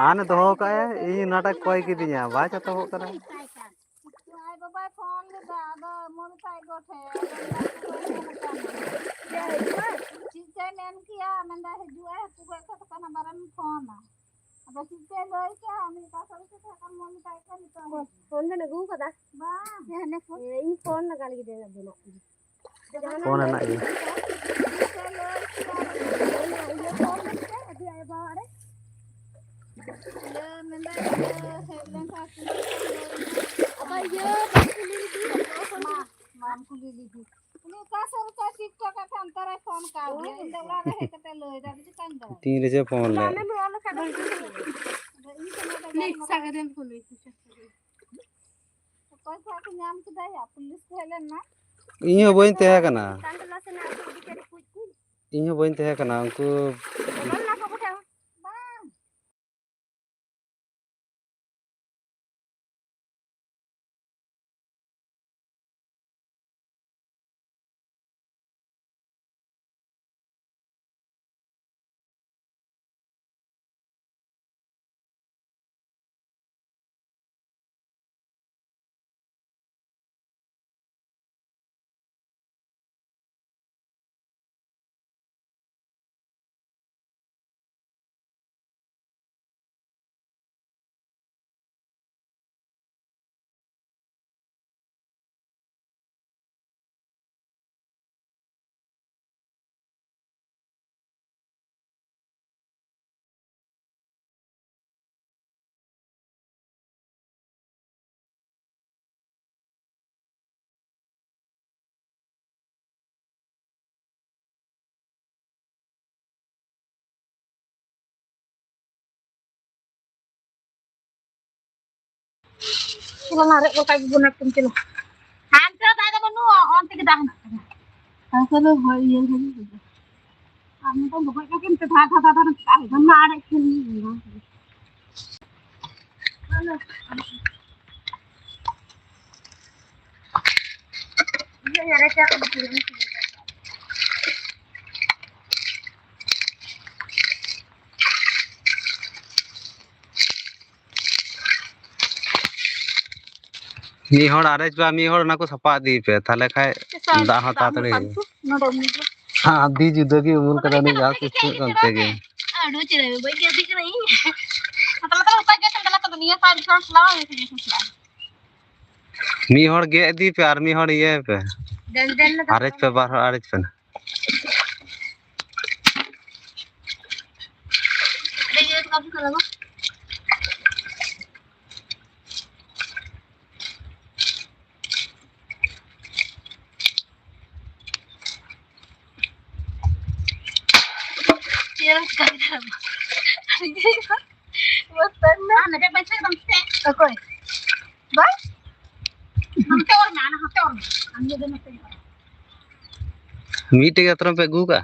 ᱟᱨ ᱫᱚᱦᱚ ᱠᱟᱜᱼᱟᱭ, ᱤᱧ ᱚᱱᱟᱴᱟᱜ ᱠᱚᱭ ᱠᱤᱫᱤᱧᱟ, ᱵᱟᱭ ᱪᱟᱛᱚᱢᱚᱜ ᱠᱟᱱᱟ᱾ ᱟᱡ ᱵᱟᱵᱟᱭ ᱯᱷᱳᱱ ᱞᱮᱫᱟ, ᱟᱫᱚ ᱢᱚᱱᱤ ᱛᱟᱡ ᱜᱚ ᱪᱮᱫ ᱪᱚᱭ ᱢᱮᱱ ᱠᱮᱭᱟ, ᱢᱮᱱᱫᱟ ᱦᱤᱡᱩᱜ ᱟᱭ, ᱦᱟᱹᱠᱩ ᱜᱚᱡ ᱠᱚ, ᱛᱚᱠᱷᱚᱱ ᱟᱵᱟᱨᱮᱢ ᱯᱷᱳᱱᱟ᱾ ᱟᱫᱚ ᱪᱮᱫ ᱪᱚᱭ ᱞᱟᱹᱭ ᱠᱮᱭᱟ, ᱩᱱᱤ ᱚᱠᱟ ᱥᱮᱫ ᱨᱮ ᱪᱮᱫ ᱦᱟᱸᱜ ᱠᱷᱟᱱ ᱢᱚᱱ ᱞᱮᱫᱟᱭ ᱠᱷᱟᱱ ᱱᱤᱛᱚᱜ ᱦᱚᱸ᱾ ᱯᱷᱳᱱ ᱵᱮᱱ ᱟᱹᱜᱩ ᱟᱠᱟᱫᱟ? ᱵᱟᱝ᱾ ᱦᱮᱸ, ᱦᱟᱱᱮ ᱯᱷᱳᱱ᱾ ᱦᱮᱸ, ᱤᱧ ᱯᱷᱳᱱ ᱞᱟᱜᱟ ᱞᱟᱹᱜᱤᱫ ᱟᱹᱵᱤᱱᱟᱜ ᱜᱮ᱾ ᱯᱷᱳᱱ ᱨᱮᱱᱟᱜ ᱤᱭᱟᱹ᱾ ᱤᱭᱟᱹ ᱯᱷᱳᱱ ᱞᱮᱱ ᱯᱮ, ᱟᱹᱰᱤ ᱟᱭᱳ ᱵᱟᱵᱟ ᱨᱮ᱾ ᱤᱭᱟᱹ ᱢᱮᱱᱫᱟᱭ, ᱤᱭᱟᱹ ᱦᱮᱡ ᱞᱮᱱ ᱠᱷᱟᱱ ᱠᱩᱞᱤ ᱠᱷᱟᱱ ᱫᱚ ᱟᱫᱚ ᱤᱭᱟᱹ ᱵᱟᱹᱧ ᱠᱩᱞᱤ ᱞᱮᱫᱮᱭᱟ, ᱢᱟ, ᱢᱟᱢ ᱠᱩᱞᱤ ᱞᱮᱫᱮ᱾ ᱩᱱᱤ ᱚᱠᱟ ᱥᱮᱫ ᱨᱮᱪᱚᱭ ᱴᱤᱠᱴᱚᱠ ᱮᱫ ᱛᱟᱦᱮᱸ, ᱚᱱᱛᱮ ᱨᱮᱭ ᱯᱷᱳᱱ ᱠᱟᱣᱫᱮᱭᱟ᱾ ᱤᱧ ᱫᱚ ᱚᱲᱟᱜ ᱨᱮ ᱦᱮᱡ ᱠᱟᱛᱮ ᱞᱟᱹᱭ ᱫᱟ, ᱟᱫᱚ ᱪᱤᱠᱟᱹᱧ ᱵᱟᱲᱟᱭᱟ? ᱛᱤᱱ ᱨᱮᱪᱚᱭ ᱯᱷᱳᱱ ᱞᱮᱫ᱾ ᱟᱫᱚ ᱤᱧ ᱥᱚᱸᱜᱮ ᱫᱚ ᱱᱤᱛ ᱜᱟᱞᱢᱟᱨᱟᱣ ᱥᱟᱜᱮᱱ ᱯᱷᱳᱱ ᱦᱩᱭ ᱠᱚ ᱪᱟᱞᱟᱜ ᱠᱟᱱᱟ᱾ ᱚᱠᱚᱭ ᱠᱚ ᱠᱚ ᱧᱟᱢ ᱠᱮᱫᱟ ᱭᱟ? ᱯᱩᱞᱤᱥ ᱠᱚ ᱦᱮᱡ ᱞᱮᱱ ᱱᱟ? ᱤᱧ ᱦᱚᱸ ᱵᱟᱹᱧ ᱛᱟᱦᱮᱸ ᱠᱟᱱᱟ᱾ ᱠᱟᱱᱴᱚᱞᱟ ᱥᱮᱱᱟᱜ ᱟᱹᱛᱩ ᱤᱫᱤ ᱠᱟᱛᱮ ᱠᱩᱡ ᱠᱩᱡ᱾ ᱤᱧ ᱦᱚᱸ ᱵᱟᱹᱧ ᱛᱟᱦᱮᱸ ᱠᱟᱱᱟ᱾ ᱩᱱᱠᱩ ᱵᱚᱞᱚᱱ ᱱᱟ ᱠᱚ ᱠᱚᱴᱷᱮᱱ᱾ ᱵᱟᱝ᱾ ᱪᱚᱞᱚ ᱱᱟ, ᱨᱮᱫ ᱜᱚᱫ ᱠᱟᱜ ᱜᱮᱵᱚᱱ ᱮᱠᱫᱚᱢ, ᱪᱚᱞᱚ᱾ ᱦᱟᱱᱛᱮ ᱫᱟᱜ ᱫᱚ ᱵᱟᱹᱱᱩᱜᱼᱟ, ᱚᱱᱛᱮ ᱜᱮ ᱫᱟᱜ ᱦᱮᱱᱟᱜ ᱠᱟᱫᱟ᱾ ᱦᱟᱱᱛᱮ ᱫᱚ ᱦᱚᱭ ᱤᱭᱟᱹ ᱜᱮ ᱦᱩᱭᱩᱜᱼᱟ᱾ ᱟᱨ ᱱᱤᱛᱚᱝ ᱫᱚ ᱜᱚᱡ ᱠᱟᱜ ᱜᱮ, ᱱᱤᱛᱚᱜ ᱫᱷᱟᱨ ᱫᱷᱟᱨ ᱫᱷᱟᱨ ᱫᱷᱟᱨ ᱫᱟᱜ ᱦᱮᱱᱟᱜ ᱟᱨ ᱮᱠᱫᱚᱢ ᱤᱭᱟᱹ ᱜᱮ᱾ ᱢᱤᱫ ᱦᱚᱲ ᱟᱨᱮᱡ ᱵᱟ, ᱢᱤᱫ ᱦᱚᱲ ᱚᱱᱟ ᱠᱚ ᱥᱟᱯᱟ ᱤᱫᱤᱭ ᱯᱮ, ᱛᱟᱦᱞᱮ ᱠᱷᱟᱡ ᱫᱟᱜ ᱦᱚᱸ ᱛᱟᱲᱟᱛᱟᱲᱤ ᱦᱩᱭᱩᱜᱼᱟ᱾ ᱱᱚᱰᱮ ᱩᱢᱩᱞ ᱫᱚ᱾ ᱦᱮᱸ, ᱟᱹᱰᱤ ᱡᱩᱫᱟᱹ ᱜᱮ ᱩᱢᱩᱞ ᱠᱟᱫᱟ ᱩᱱᱤ ᱡᱟᱦᱟᱸ ᱛᱤᱥ ᱦᱩᱭᱩᱜ ᱠᱟᱱ ᱛᱮᱜᱮ᱾ ᱟᱹᱰᱤ ᱪᱮᱦᱨᱟ, ᱵᱟᱹᱧ ᱜᱟᱹᱰᱤ ᱠᱟᱱᱟ ᱤᱧ᱾ ᱦᱟᱛᱟᱣ ᱠᱟᱛᱮ ᱦᱟᱛᱟᱣ ᱜᱮ ᱛᱟᱦᱮᱱ ᱠᱟᱱᱟ ᱛᱚ, ᱱᱤᱭᱟᱹ ᱥᱟᱨ ᱡᱚᱢ ᱥᱟᱞᱟᱣ ᱦᱩᱭ ᱠᱟᱱᱟ᱾ ᱢᱤᱫ ᱦᱚᱲ ᱜᱮᱫ ᱤᱫᱤ ᱯᱮ ᱟᱨ ᱢᱤᱫ ᱦᱚᱲ ᱤᱭᱟᱹᱭ ᱯᱮ᱾ ᱫᱮᱱ, ᱫᱮᱱ ᱞᱮᱫᱟ᱾ ᱟᱨᱮᱡ ᱯᱮ, ᱵᱟᱨ ᱦᱚᱲ ᱟᱨᱮᱡ ᱯᱮ᱾ ᱚᱠᱚᱭ? ᱵᱟᱝ? ᱢᱤᱫᱴᱮᱡ ᱜᱮ ᱟᱛᱨᱚᱢ ᱯᱮ ᱟᱹᱜᱩ ᱠᱟᱜᱼᱟ?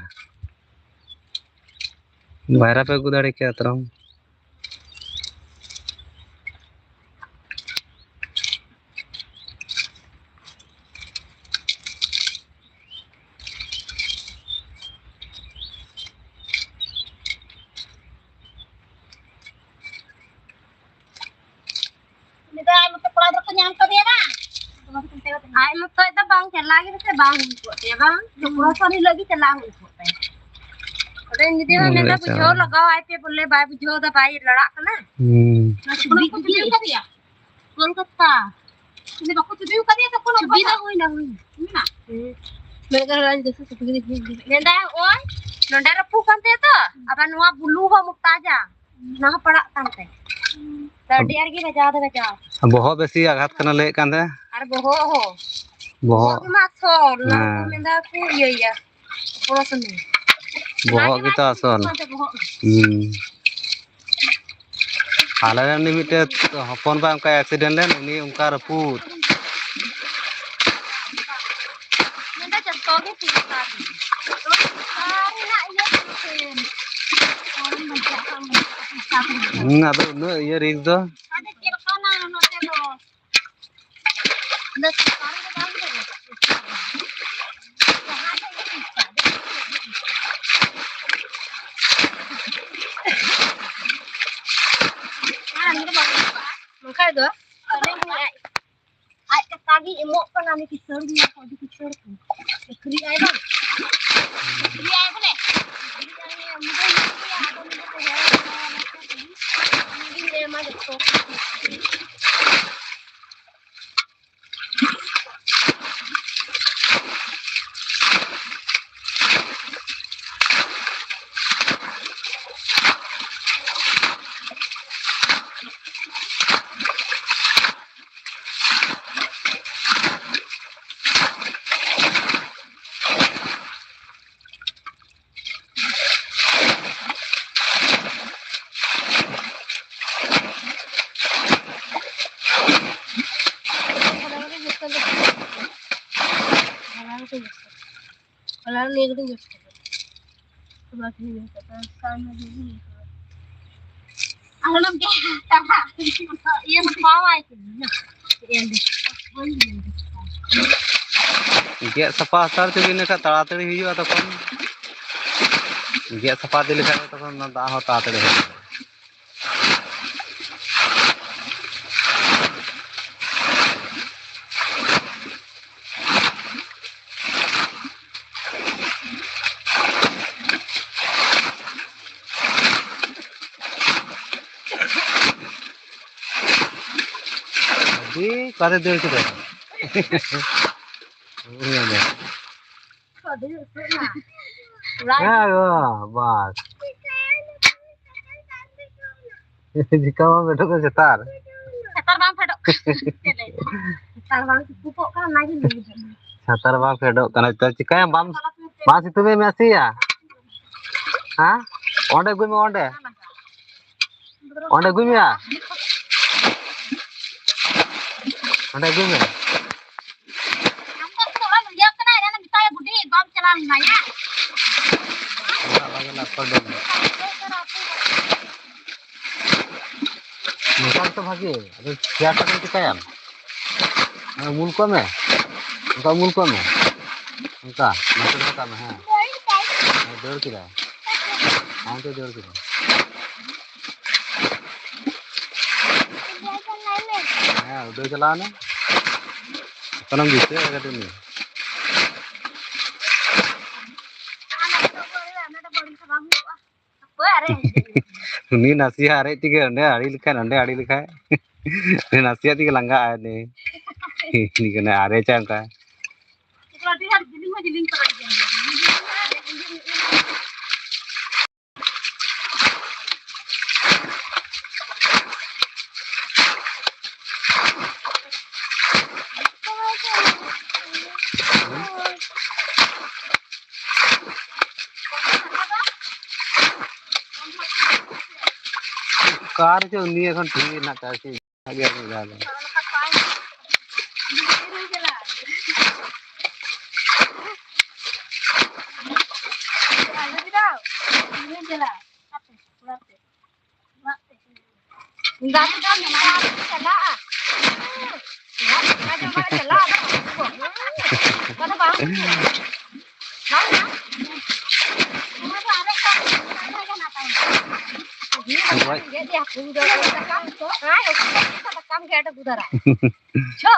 ᱵᱟᱭᱨᱟ ᱯᱮ ᱟᱹᱜᱩ ᱫᱟᱲᱮ ᱠᱮᱭᱟ ᱟᱛᱨᱚᱢ᱾ ᱩᱱᱤ ᱫᱚ ᱟᱡ ᱢᱚᱛᱚ ᱠᱚᱲᱟ ᱜᱤᱫᱽᱨᱟᱹ ᱠᱚ ᱧᱟᱢ ᱠᱟᱫᱮᱭᱟ ᱵᱟᱝ? ᱟᱡ ᱢᱚᱛᱚᱡ ᱫᱚ ᱵᱟᱝ, ᱪᱟᱞᱟᱣ ᱜᱮ ᱯᱟᱥᱮ ᱵᱟᱝ ᱦᱩᱭ ᱠᱚᱜ ᱛᱟᱭᱟ ᱵᱟᱝ? ᱦᱩᱸ᱾ ᱯᱨᱚᱥᱚᱱ ᱦᱤᱞᱳᱜ ᱜᱮ ᱪᱟᱞᱟᱣ ᱦᱩᱭ ᱠᱚᱜ ᱛᱟᱭᱟ᱾ ᱟᱫᱚ ᱤᱧ ᱫᱤᱫᱤ ᱦᱚᱸ ᱦᱩᱸ, ᱢᱮᱱᱫᱟ ᱟᱪᱪᱷᱟ᱾ ᱵᱩᱡᱷᱟᱹᱣ ᱞᱟᱜᱟᱣ ᱟᱭ ᱯᱮ ᱵᱚᱞᱮ, ᱵᱟᱭ ᱵᱩᱡᱷᱟᱹᱣ ᱫᱟ, ᱵᱟᱭ ᱞᱟᱲᱟᱜ ᱠᱟᱱᱟ᱾ ᱦᱩᱸ᱾ ᱚᱱᱟ ᱪᱷᱩᱵᱤ ᱠᱚ ᱵᱩᱡᱷᱟᱹᱣ ᱠᱟᱫᱮᱭᱟ? ᱠᱳᱞᱠᱟᱛᱟ᱾ ᱩᱱᱤ ᱵᱟᱠᱚ ᱪᱷᱩᱵᱤ ᱠᱟᱫᱮᱭᱟ ᱛᱚ, ᱠᱳᱱᱳ ᱪᱷᱩᱵᱤ ᱫᱚ ᱦᱩᱭᱱᱟ, ᱦᱩᱭᱱᱟ᱾ ᱦᱩᱭᱱᱟ? ᱦᱩᱸ᱾ ᱢᱮᱱᱫᱟ ᱦᱚᱸᱜᱼᱚᱭ ᱱᱚᱰᱮ ᱨᱟᱹᱯᱩᱫ ᱠᱟᱱ ᱛᱟᱭᱟ ᱛᱚ, ᱟᱵᱟᱨ ᱱᱚᱣᱟ ᱵᱞᱩ ᱦᱚᱸ ᱢᱚᱴᱟ ᱡᱟ᱾ ᱚᱱᱟ ᱦᱚᱸ ᱯᱟᱲᱟᱜ ᱠᱟᱱ ᱛᱟᱭᱟ᱾ ᱛᱚ ᱟᱹᱰᱤ ᱟᱸᱴ ᱜᱮ ᱵᱟᱡᱟᱣ ᱫᱚ ᱵᱟᱡᱟᱣ᱾ ᱵᱚᱦᱚᱜ ᱵᱮᱥᱤ ᱟᱜᱷᱟᱛ ᱠᱟᱱᱟ ᱞᱟᱹᱭᱮᱫ ᱠᱟᱱ ᱛᱟᱦᱮᱸ᱾ ᱟᱨ ᱵᱚᱦᱚᱜ ᱦᱚᱸ᱾ ᱵᱚᱦᱚᱜ᱾ ᱵᱚᱦᱚᱜ ᱜᱮᱢᱟ ᱟᱥᱚᱞ, ᱚᱱᱟ ᱠᱚ ᱦᱮᱸ᱾ ᱢᱮᱱᱫᱟ ᱠᱚ ᱤᱭᱟᱹᱭᱟ, operation ᱮᱭᱟ᱾ ᱵᱚᱦᱚᱜ ᱜᱮᱛᱚ ᱟᱥᱚᱞ᱾ ᱚᱱᱟᱛᱮ ᱵᱚᱦᱚᱜ ᱜᱮ᱾ ᱦᱩᱸ᱾ ᱟᱞᱮ ᱨᱮᱱ ᱩᱱᱤ ᱢᱤᱫᱴᱮᱡ ᱦᱚᱯᱚᱱ ᱵᱟ ᱚᱱᱠᱟ accident ᱞᱮᱱ, ᱩᱱᱤ ᱚᱱᱠᱟ ᱨᱟᱹᱯᱩᱫ᱾ ᱱᱚᱰᱮ ᱡᱚᱛᱚ ᱜᱮ ᱴᱷᱤᱠ ᱴᱷᱟᱠ᱾ ᱟᱨ ᱨᱮᱱᱟᱜ ᱤᱭᱟᱹ ᱠᱚ ᱥᱮ ᱦᱚᱲᱮᱢ ᱵᱟᱧᱪᱟᱜ ᱠᱷᱟᱱ ᱵᱟᱧᱪᱟᱜ ᱠᱷᱟᱱ᱾ ᱦᱩᱸ, ᱟᱫᱚ ᱩᱱᱟᱹᱜ ᱤᱭᱟᱹ risk ᱫᱚ᱾ ᱟᱫᱚ ᱪᱮᱫ ᱞᱮᱠᱟᱱᱟ ᱱᱚᱛᱮ ᱫᱚ? ᱚᱸᱰᱮ ᱥᱚᱨᱠᱟᱨᱤ ᱫᱚ ᱵᱟᱝ ᱠᱟᱱᱟ᱾ ᱡᱟᱦᱟᱸ ᱫᱚ ᱤᱧ ᱤᱪᱪᱷᱟ᱾ ᱟᱨ ᱱᱚᱰᱮ ᱵᱟᱝ ᱦᱩᱭᱩᱜᱼᱟ᱾ ᱵᱟᱝᱠᱷᱟᱡ ᱫᱚ ᱟᱞᱮ ᱦᱚᱸ ᱩᱱᱤ ᱮᱢᱚᱜ ᱠᱟᱱᱟ, ᱩᱱᱤ ᱠᱤᱥᱟᱹᱬ ᱜᱮᱭᱟ ᱠᱚ, ᱟᱹᱰᱤ ᱠᱤᱥᱟᱹᱬ ᱠᱚ᱾ ᱟᱹᱠᱷᱨᱤᱧ ᱟᱭ ᱵᱟᱝ? ᱟᱹᱠᱷᱨᱤᱧ ᱟᱭ ᱵᱚᱞᱮ᱾ ᱟᱹᱠᱷᱨᱤᱧ ᱟᱭ, ᱩᱱᱤ ᱫᱚ ᱤᱭᱟᱹ ᱜᱮᱭᱟ, ᱟᱫᱚ ᱩᱱᱤ ᱫᱚ ᱦᱮᱲ ᱮᱱᱟᱭᱟ, ᱩᱱᱤ ᱜᱮᱧ ᱮᱢᱟ ᱡᱚᱛᱚ᱾ ᱦᱚᱞᱟ ᱱᱤᱭᱟᱹ ᱜᱷᱟᱹᱲᱤᱡ ᱡᱚᱥ ᱠᱮᱫᱟ᱾ ᱟᱨ ᱚᱱᱟ ᱜᱮ ᱤᱭᱟᱹ ᱫᱚ ᱵᱟᱝ ᱟᱭ ᱠᱟᱱᱟ᱾ ᱜᱮᱫ ᱥᱟᱯᱷᱟ ᱦᱟᱛᱟᱲ ᱦᱚᱪᱚ ᱵᱤᱱ, ᱤᱱᱟᱹᱠᱷᱟᱱ ᱛᱟᱲᱟᱛᱟᱲᱤ ᱦᱩᱭᱩᱜᱼᱟ ᱛᱚᱠᱷᱚᱱ᱾ ᱜᱮᱫ ᱥᱟᱯᱷᱟ ᱤᱫᱤ ᱞᱮᱠᱷᱟᱱ ᱫᱚ ᱛᱚᱠᱷᱚᱱ ᱚᱱᱟ ᱫᱟᱜ ᱦᱚᱸ ᱛᱟᱲᱟᱛᱟᱲᱤ ᱦᱩᱭᱩᱜᱼᱟ᱾ ᱟᱹᱰᱤ ᱚᱠᱟᱨᱮ ᱫᱟᱹᱲ ᱠᱮᱫᱟ᱾ ᱦᱮᱸ ᱜᱚ, ᱵᱟᱥ᱾ ᱪᱤᱠᱟ ᱵᱟᱝ ᱯᱷᱮᱰᱚᱜ ᱠᱟᱱᱟ ᱪᱮᱛᱟᱱ? ᱪᱮᱛᱟᱱ ᱵᱟᱝ ᱯᱷᱮᱰᱚᱜ ᱠᱟᱱᱟ᱾ ᱪᱮᱛᱟᱱ ᱵᱟᱝ ᱠᱩᱯᱚᱜ ᱠᱟᱱᱟ, ᱚᱱᱟᱜᱮ ᱞᱟᱹᱭ ᱫᱟ᱾ ᱪᱷᱟᱛᱟᱨ ᱵᱟᱝ ᱯᱷᱮᱰᱚᱜ ᱠᱟᱱᱟ, ᱛᱚ ᱪᱤᱠᱟᱹᱭᱟᱢ? ᱵᱟᱢ, ᱵᱟᱢ ᱥᱤᱛᱩᱝ ᱮ ᱢᱮ ᱥᱮᱭᱟ? ᱦᱮᱸ? ᱚᱸᱰᱮ ᱟᱹᱜᱩᱭ ᱢᱮ, ᱚᱸᱰᱮ᱾ ᱚᱸᱰᱮ ᱟᱹᱜᱩᱭ ᱢᱮᱭᱟ᱾ ᱚᱸᱰᱮ ᱟᱹᱜᱩᱭ ᱢᱮ᱾ ᱟᱢ ᱫᱚ ᱩᱱᱠᱩ ᱫᱚ ᱚᱲᱟᱜ ᱮᱢ ᱤᱫᱤᱭᱟᱠᱚ ᱠᱟᱱᱟ, ᱮᱱᱟᱱ ᱮᱢ ᱢᱮᱛᱟᱭᱟ, "ᱵᱩᱰᱤ, ᱵᱟᱢ ᱪᱟᱞᱟᱣ ᱞᱮᱱᱟ, ᱭᱟ?" ᱚᱲᱟᱜ ᱵᱟᱝ ᱪᱟᱞᱟᱜ, ᱠᱚᱞ ᱰᱚᱢ᱾ ᱱᱚᱝᱠᱟ ᱜᱮᱛᱚ ᱵᱷᱟᱜᱮ᱾ ᱟᱫᱚ ᱪᱮᱭᱟᱨ ᱠᱟᱛᱮ ᱪᱤᱠᱟᱹᱭᱟᱢ? ᱦᱮᱸ, ᱩᱢᱩᱞ ᱠᱚᱜ ᱢᱮ᱾ ᱚᱱᱠᱟ ᱩᱢᱩᱞ ᱠᱚᱜ ᱢᱮ᱾ ᱚᱱᱠᱟ, ᱱᱚᱛᱮ ᱫᱚᱦᱚ ᱠᱟᱜ ᱢᱮ, ᱦᱮᱸ᱾ ᱦᱮᱸ, ᱫᱟᱹᱲ ᱠᱮᱫᱟᱭ᱾ ᱦᱟᱱᱛᱮ ᱫᱟᱹᱲ ᱠᱮᱫᱟᱭ᱾ ᱦᱮᱸ, ᱩᱰᱟᱹᱣ ᱪᱟᱞᱟᱣ ᱮᱱᱟ᱾ ᱚᱱᱟᱢ ᱫᱤᱥᱟᱹᱭᱟ ᱠᱟᱹᱴᱤᱡ ᱩᱱᱤ᱾ ᱩᱱᱤ ᱱᱟᱥᱮᱭᱟᱜ ᱟᱨᱮᱡ ᱛᱮᱜᱮ ᱚᱸᱰᱮ ᱟᱲᱮ ᱞᱮᱠᱷᱟᱱ, ᱚᱸᱰᱮ ᱟᱲᱮ ᱞᱮᱠᱷᱟᱱ᱾ ᱩᱱᱤ ᱱᱟᱥᱮᱭᱟᱜ ᱛᱮᱜᱮ ᱞᱟᱸᱜᱟᱜ ᱟᱭ ᱩᱱᱤ᱾ ᱩᱱᱤ ᱠᱟᱱᱟᱭ ᱟᱨᱮᱡᱟ ᱚᱱᱠᱟ᱾ ᱚᱠᱟ ᱨᱮᱪᱚ ᱩᱱᱤ ᱮᱠᱷᱚᱱ ᱴᱷᱤᱠ ᱦᱮᱱᱟᱜ ᱠᱟᱫᱮ ᱥᱮ᱾ ᱟᱜᱮ ᱟᱨ ᱢᱤᱫ ᱫᱷᱟᱣ ᱫᱚ᱾ ᱫᱟᱫᱩ ᱫᱚ ᱢᱮᱱᱫᱟ ᱪᱟᱞᱟᱜᱼᱟ᱾ ᱚᱱᱟ ᱡᱚᱢᱟᱜ ᱪᱟᱞᱟᱜᱼᱟ, ᱟᱫᱚ ᱵᱟᱝ ᱦᱩᱭᱩᱜᱼᱟ᱾ ᱵᱟᱝ ᱦᱩᱭᱩᱜᱼᱟ᱾ ᱚᱱᱟ ᱫᱚ ᱟᱨᱚ ᱠᱚᱢ ᱜᱮ ᱦᱮᱱᱟᱜ ᱛᱟᱭᱟ᱾ ᱜᱚᱡ᱾ ᱜᱮᱫ ᱫᱮᱭᱟ ᱦᱟᱹᱠᱩ ᱫᱚ ᱥᱟᱠᱟᱢ ᱛᱚ᱾ ᱦᱮᱸ, ᱥᱟᱠᱟᱢ ᱜᱮ ᱟᱹᱰᱤ ᱜᱩᱫᱟᱨᱟ᱾ ᱪᱷᱚ,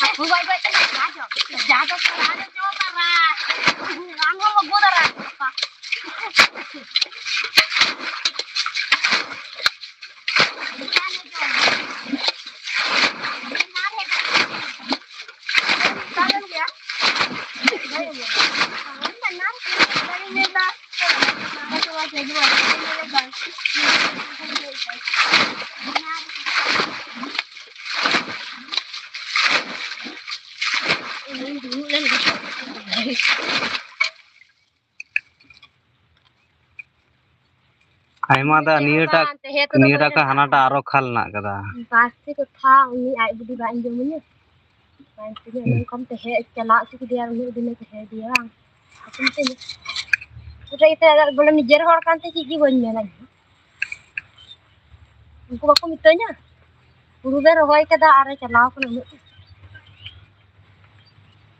ᱦᱟᱹᱠᱩ ᱜᱚᱡ ᱜᱚᱡ ᱛᱮ ᱡᱟ ᱡᱚᱢ, ᱡᱟ ᱫᱚ ᱥᱟᱨᱟ ᱫᱚ ᱡᱚᱢ ᱟᱨ ᱟᱢ ᱦᱚᱸ ᱜᱩᱫᱟᱨᱟ᱾ ᱟᱭᱢᱟ ᱫᱟ ᱪᱮᱫ ᱦᱚᱸ ᱱᱤᱭᱟᱹᱴᱟᱜ, ᱵᱟᱝ, ᱛᱟᱦᱮᱸ ᱠᱚᱫᱚ ᱱᱤᱭᱟᱹᱴᱟᱜ ᱵᱟᱹᱧ ᱠᱷᱚᱱ ᱦᱟᱱᱟᱴᱟᱜ ᱟᱨᱚ ᱠᱷᱟᱞ ᱦᱮᱱᱟᱜ ᱠᱟᱫᱟ᱾ ᱵᱟᱥ ᱛᱮ ᱠᱚᱛᱷᱟ ᱩᱱᱤ ᱟᱡ ᱵᱩᱰᱤ ᱵᱟᱭ ᱟᱸᱡᱚᱢᱟᱹᱧᱟ᱾ ᱵᱟᱝ ᱛᱮᱜᱮ ᱚᱱᱮ ᱚᱱᱠᱟᱢ ᱛᱟᱦᱮᱸ ᱪᱟᱞᱟᱣ ᱦᱚᱪᱚ ᱠᱮᱫᱮᱭᱟ, ᱩᱱᱟᱹᱜ ᱫᱤᱱᱮ ᱛᱟᱦᱮᱸ ᱤᱫᱤᱭᱟ ᱵᱟᱝ? ᱟᱯᱮᱢ ᱛᱮᱜᱮ᱾ ᱯᱩᱨᱟᱹ ᱤᱛᱟᱹ ᱵᱚᱞᱮ ᱱᱤᱡᱮᱨ ᱦᱚᱲ ᱠᱟᱱ ᱛᱮ ᱪᱮᱫ ᱜᱮ ᱵᱟᱹᱧ ᱢᱮᱱᱟ᱾ ᱩᱱᱠᱩ ᱵᱟᱠᱚ ᱢᱤᱛᱟᱹᱧᱟ? ᱦᱩᱲᱩ ᱞᱮ ᱨᱚᱦᱚᱭ ᱠᱟᱫᱟ ᱟᱨᱮ ᱪᱟᱞᱟᱣ ᱠᱟᱱᱟ ᱩᱱᱟᱹᱜ ᱫᱤᱱ᱾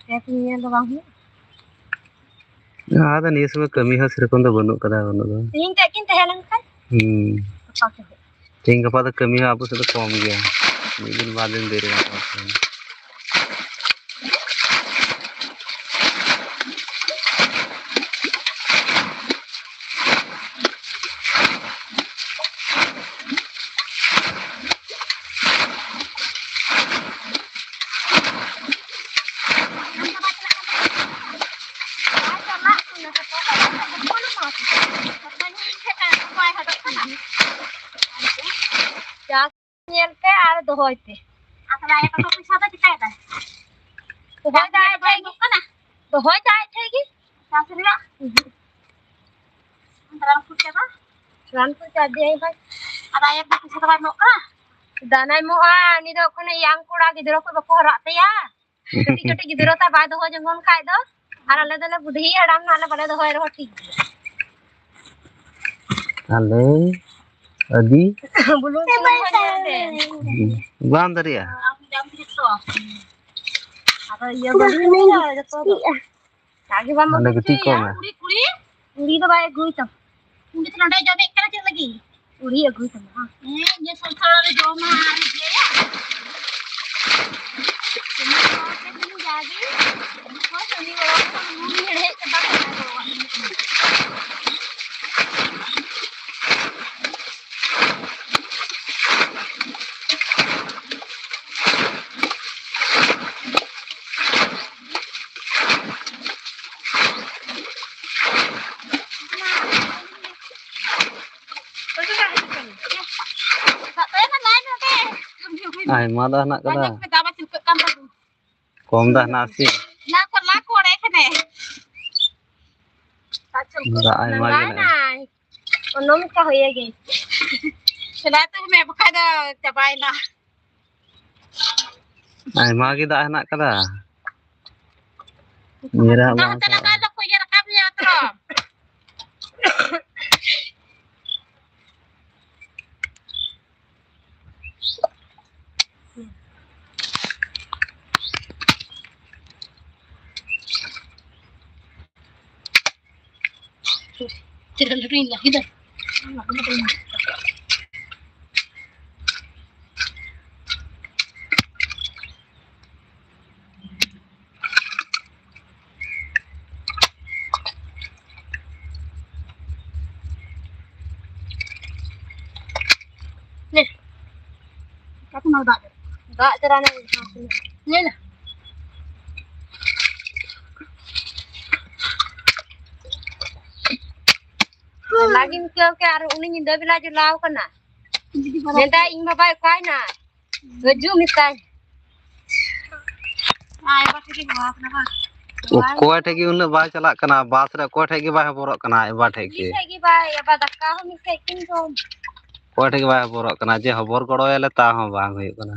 ᱠᱷᱮᱛ ᱧᱮᱧᱮᱞ ᱫᱚ ᱵᱟᱝ ᱦᱩᱭᱩᱜ? ᱟᱫᱚ ᱱᱤᱭᱟᱹ ᱥᱚᱢᱚᱭ ᱠᱟᱹᱢᱤ ᱦᱚᱸ ᱥᱮᱨᱚᱠᱚᱢ ᱫᱚ ᱵᱟᱹᱱᱩᱜ ᱠᱟᱫᱟ, ᱵᱟᱹᱱᱩᱜ ᱫᱚ᱾ ᱛᱮᱦᱤᱧ ᱛᱮᱫ ᱠᱤᱱ ᱛᱟᱦᱮᱸ ᱞᱮᱱ ᱠᱷᱟᱱ᱾ ᱦᱩᱸ᱾ ᱜᱟᱯᱟ ᱥᱮᱫ᱾ ᱛᱮᱦᱤᱧ ᱜᱟᱯᱟ ᱫᱚ ᱠᱟᱹᱢᱤ ᱦᱚᱸ ᱟᱵᱚ ᱥᱮᱫ ᱫᱚ ᱠᱚᱢ ᱜᱮᱭᱟ᱾ ᱢᱤᱫ ᱫᱤᱱ ᱵᱟᱨ ᱫᱤᱱ ᱫᱮᱨᱤ ᱜᱟᱱᱚᱜᱼᱟ᱾ ᱧᱮᱞ ᱯᱮ ᱟᱨ ᱫᱚᱦᱚᱭ ᱯᱮ᱾ ᱟᱨ ᱛᱟᱦᱞᱮ ᱟᱭᱳ ᱛᱟᱠᱚ ᱯᱚᱭᱥᱟ ᱫᱚ ᱪᱤᱠᱟᱹᱭ ᱫᱟᱭ? ᱫᱚᱦᱚᱭ ᱫᱟᱭ ᱟᱡ ᱴᱷᱮᱡ ᱜᱮ᱾ ᱫᱚᱦᱚᱭ ᱫᱟᱭ ᱟᱡ ᱴᱷᱮᱡ ᱜᱮ᱾ ᱪᱟᱥ ᱨᱮᱭᱟᱜ? ᱩᱦᱩᱸ᱾ ᱨᱟᱱ ᱠᱚ ᱪᱟᱵᱟ? ᱨᱟᱱ ᱠᱚ ᱪᱟᱵᱤ ᱟᱭ ᱵᱷᱟᱭ᱾ ᱟᱨ ᱟᱭᱳ ᱫᱚ ᱯᱚᱭᱥᱟ ᱫᱚ ᱵᱟᱭ ᱮᱢᱚᱜ ᱠᱟᱱᱟ? ᱫᱟᱱᱟᱭ ᱮᱢᱚᱜᱼᱟ, ᱩᱱᱤ ᱫᱚ ᱮᱠᱷᱚᱱᱮ ᱭᱟᱝ ᱠᱚᱲᱟ, ᱜᱤᱫᱽᱨᱟᱹ ᱠᱚ ᱵᱟᱠᱚ ᱦᱟᱨᱟᱜ ᱛᱟᱭᱟ᱾ ᱠᱟᱹᱴᱤᱡ ᱠᱟᱹᱴᱤᱡ ᱜᱤᱫᱽᱨᱟᱹ ᱛᱟᱭ ᱵᱟᱭ ᱫᱚᱦᱚ ᱡᱚᱝᱜᱚᱱ ᱠᱷᱟᱡ ᱫᱚ, ᱟᱨ ᱟᱞᱮ ᱫᱚᱞᱮ ᱵᱩᱰᱷᱤ ᱦᱟᱲᱟᱢ ᱱᱟᱦᱟᱜ ᱞᱮ, ᱵᱟᱞᱮ ᱫᱚᱦᱚᱭ ᱨᱮᱦᱚᱸ ᱴᱷᱤᱠ ᱜᱮᱭᱟ᱾ ᱟᱞᱮ ᱟᱹᱰᱤ ᱵᱩᱞᱩᱝ ᱥᱩᱱᱩᱢ ᱠᱚ ᱧᱮᱞ ᱛᱮ᱾ ᱵᱟᱝ ᱫᱟᱨᱮᱜᱼᱟ᱾ ᱟᱫᱚ ᱤᱭᱟᱹ ᱵᱟᱹᱞᱤᱧ ᱧᱮᱞᱟ, ᱡᱚᱛᱚ ᱫᱚ᱾ ᱡᱟᱜᱮ ᱵᱟᱢ ᱟᱹᱜᱩ ᱠᱟᱹᱴᱤᱡ ᱦᱚᱪᱚᱭᱮᱭᱟ᱾ ᱠᱚᱢᱟ᱾ ᱠᱩᱲᱤ, ᱠᱩᱲᱤ, ᱠᱩᱲᱤ ᱫᱚ ᱵᱟᱭ ᱟᱹᱜᱩᱭ ᱛᱟᱢᱟ᱾ ᱩᱱᱤ ᱫᱚ ᱱᱚᱰᱮ ᱡᱚᱢᱮᱫ ᱠᱟᱱᱟ ᱪᱮᱫ ᱞᱟᱹᱜᱤᱫ? ᱠᱩᱲᱤ ᱟᱹᱜᱩᱭ ᱛᱟᱢᱟ, ᱦᱮᱸ? ᱦᱮᱸ, ᱤᱧᱟᱹᱜ ᱥᱚᱝᱥᱟᱨ ᱨᱮ ᱡᱚᱢᱟ ᱟᱨ ᱤᱭᱟᱹᱭᱟ᱾ ᱥᱩᱱᱩᱢ ᱠᱚ ᱟᱛᱮ ᱥᱩᱱᱩᱢ ᱡᱟᱜᱮ, ᱥᱩᱱᱩᱢ ᱠᱚ ᱥᱩᱱᱩᱢ ᱜᱚᱲᱚ ᱠᱚ ᱥᱩᱱᱩᱢ ᱦᱮᱲᱦᱮᱫ ᱪᱟᱵᱟ ᱠᱟᱜᱼᱟ ᱠᱚ᱾ ᱟᱭᱢᱟ ᱫᱚ ᱦᱮᱱᱟᱜ ᱠᱟᱫᱟ᱾ ᱠᱚᱢ ᱫᱚ ᱦᱮᱱᱟᱜ ᱟᱥᱮ? ᱫᱟᱜ ᱟᱭᱢᱟ ᱜᱮ ᱦᱮᱱᱟᱜᱼᱟ᱾ ᱚᱱᱚᱢ ᱠᱟ ᱦᱩᱭᱮ ᱜᱮ᱾ ᱥᱮᱞᱟᱭ ᱛᱟᱵᱚ ᱢᱮ, ᱵᱟᱠᱷᱟᱡ ᱫᱚ ᱪᱟᱵᱟᱭᱮᱱᱟ᱾ ᱟᱭᱢᱟ ᱜᱮ ᱫᱟᱜ ᱦᱮᱱᱟᱜ ᱠᱟᱫᱟ᱾ ᱱᱤᱭᱟᱹ ᱫᱷᱟᱣ ᱫᱟᱜ ᱵᱟᱝ ᱛᱮ ᱞᱟᱜᱟᱣ ᱫᱚᱠᱚ ᱤᱭᱟᱹ ᱨᱟᱠᱟᱵ ᱢᱮᱭᱟ ᱛᱚ᱾ ᱫᱟᱜ ᱡᱚᱨᱟ ᱧᱮᱞ ᱢᱮ᱾ ᱞᱟᱜᱤᱧ ᱟᱹᱭᱠᱟᱹᱣ ᱠᱮᱫ ᱟᱨ ᱩᱱᱤ ᱧᱤᱫᱟᱹ ᱵᱮᱞᱟ ᱡᱚᱞᱟᱣ ᱠᱟᱱᱟ᱾ ᱢᱮᱱᱫᱟ ᱤᱧ ᱵᱟᱵᱟᱭ ᱚᱠᱟᱭᱱᱟ? ᱦᱤᱡᱩᱜ ᱢᱮᱛᱟᱭ᱾ ᱟᱭ ᱵᱟᱵᱟ ᱴᱷᱮᱡ ᱜᱮ ᱦᱚᱦᱚ ᱟᱠᱟᱱᱟ ᱵᱟᱝ? ᱚᱠᱚᱭ ᱴᱷᱮᱡ ᱜᱮ ᱩᱱᱟᱹᱜ ᱵᱟᱭ ᱪᱟᱞᱟᱜ ᱠᱟᱱᱟ, ᱵᱟᱥ ᱨᱮ ᱚᱠᱚᱭ ᱴᱷᱮᱡ ᱜᱮ ᱵᱟᱭ ᱦᱚᱵᱚᱨᱚᱜ ᱠᱟᱱᱟ ᱟᱡ ᱵᱟᱵᱟ ᱴᱷᱮᱡ ᱜᱮ᱾ ᱢᱤᱫ ᱴᱷᱮᱡ ᱜᱮ ᱵᱟᱭ, ᱟᱵᱟᱨ ᱫᱟᱠᱟ ᱦᱚᱸ ᱢᱤᱫ ᱴᱷᱮᱡ ᱠᱤᱱ ᱡᱚᱢ᱾ ᱚᱠᱚᱭ ᱴᱷᱮᱡ ᱜᱮ ᱵᱟᱭ ᱦᱚᱵᱚᱨᱚᱜ ᱠᱟᱱᱟ, ᱡᱮ ᱦᱚᱵᱚᱨ ᱜᱚᱲᱚᱭᱟᱞᱮ ᱛᱟ ᱦᱚᱸ ᱵᱟᱝ ᱦᱩᱭᱩᱜ ᱠᱟᱱᱟ᱾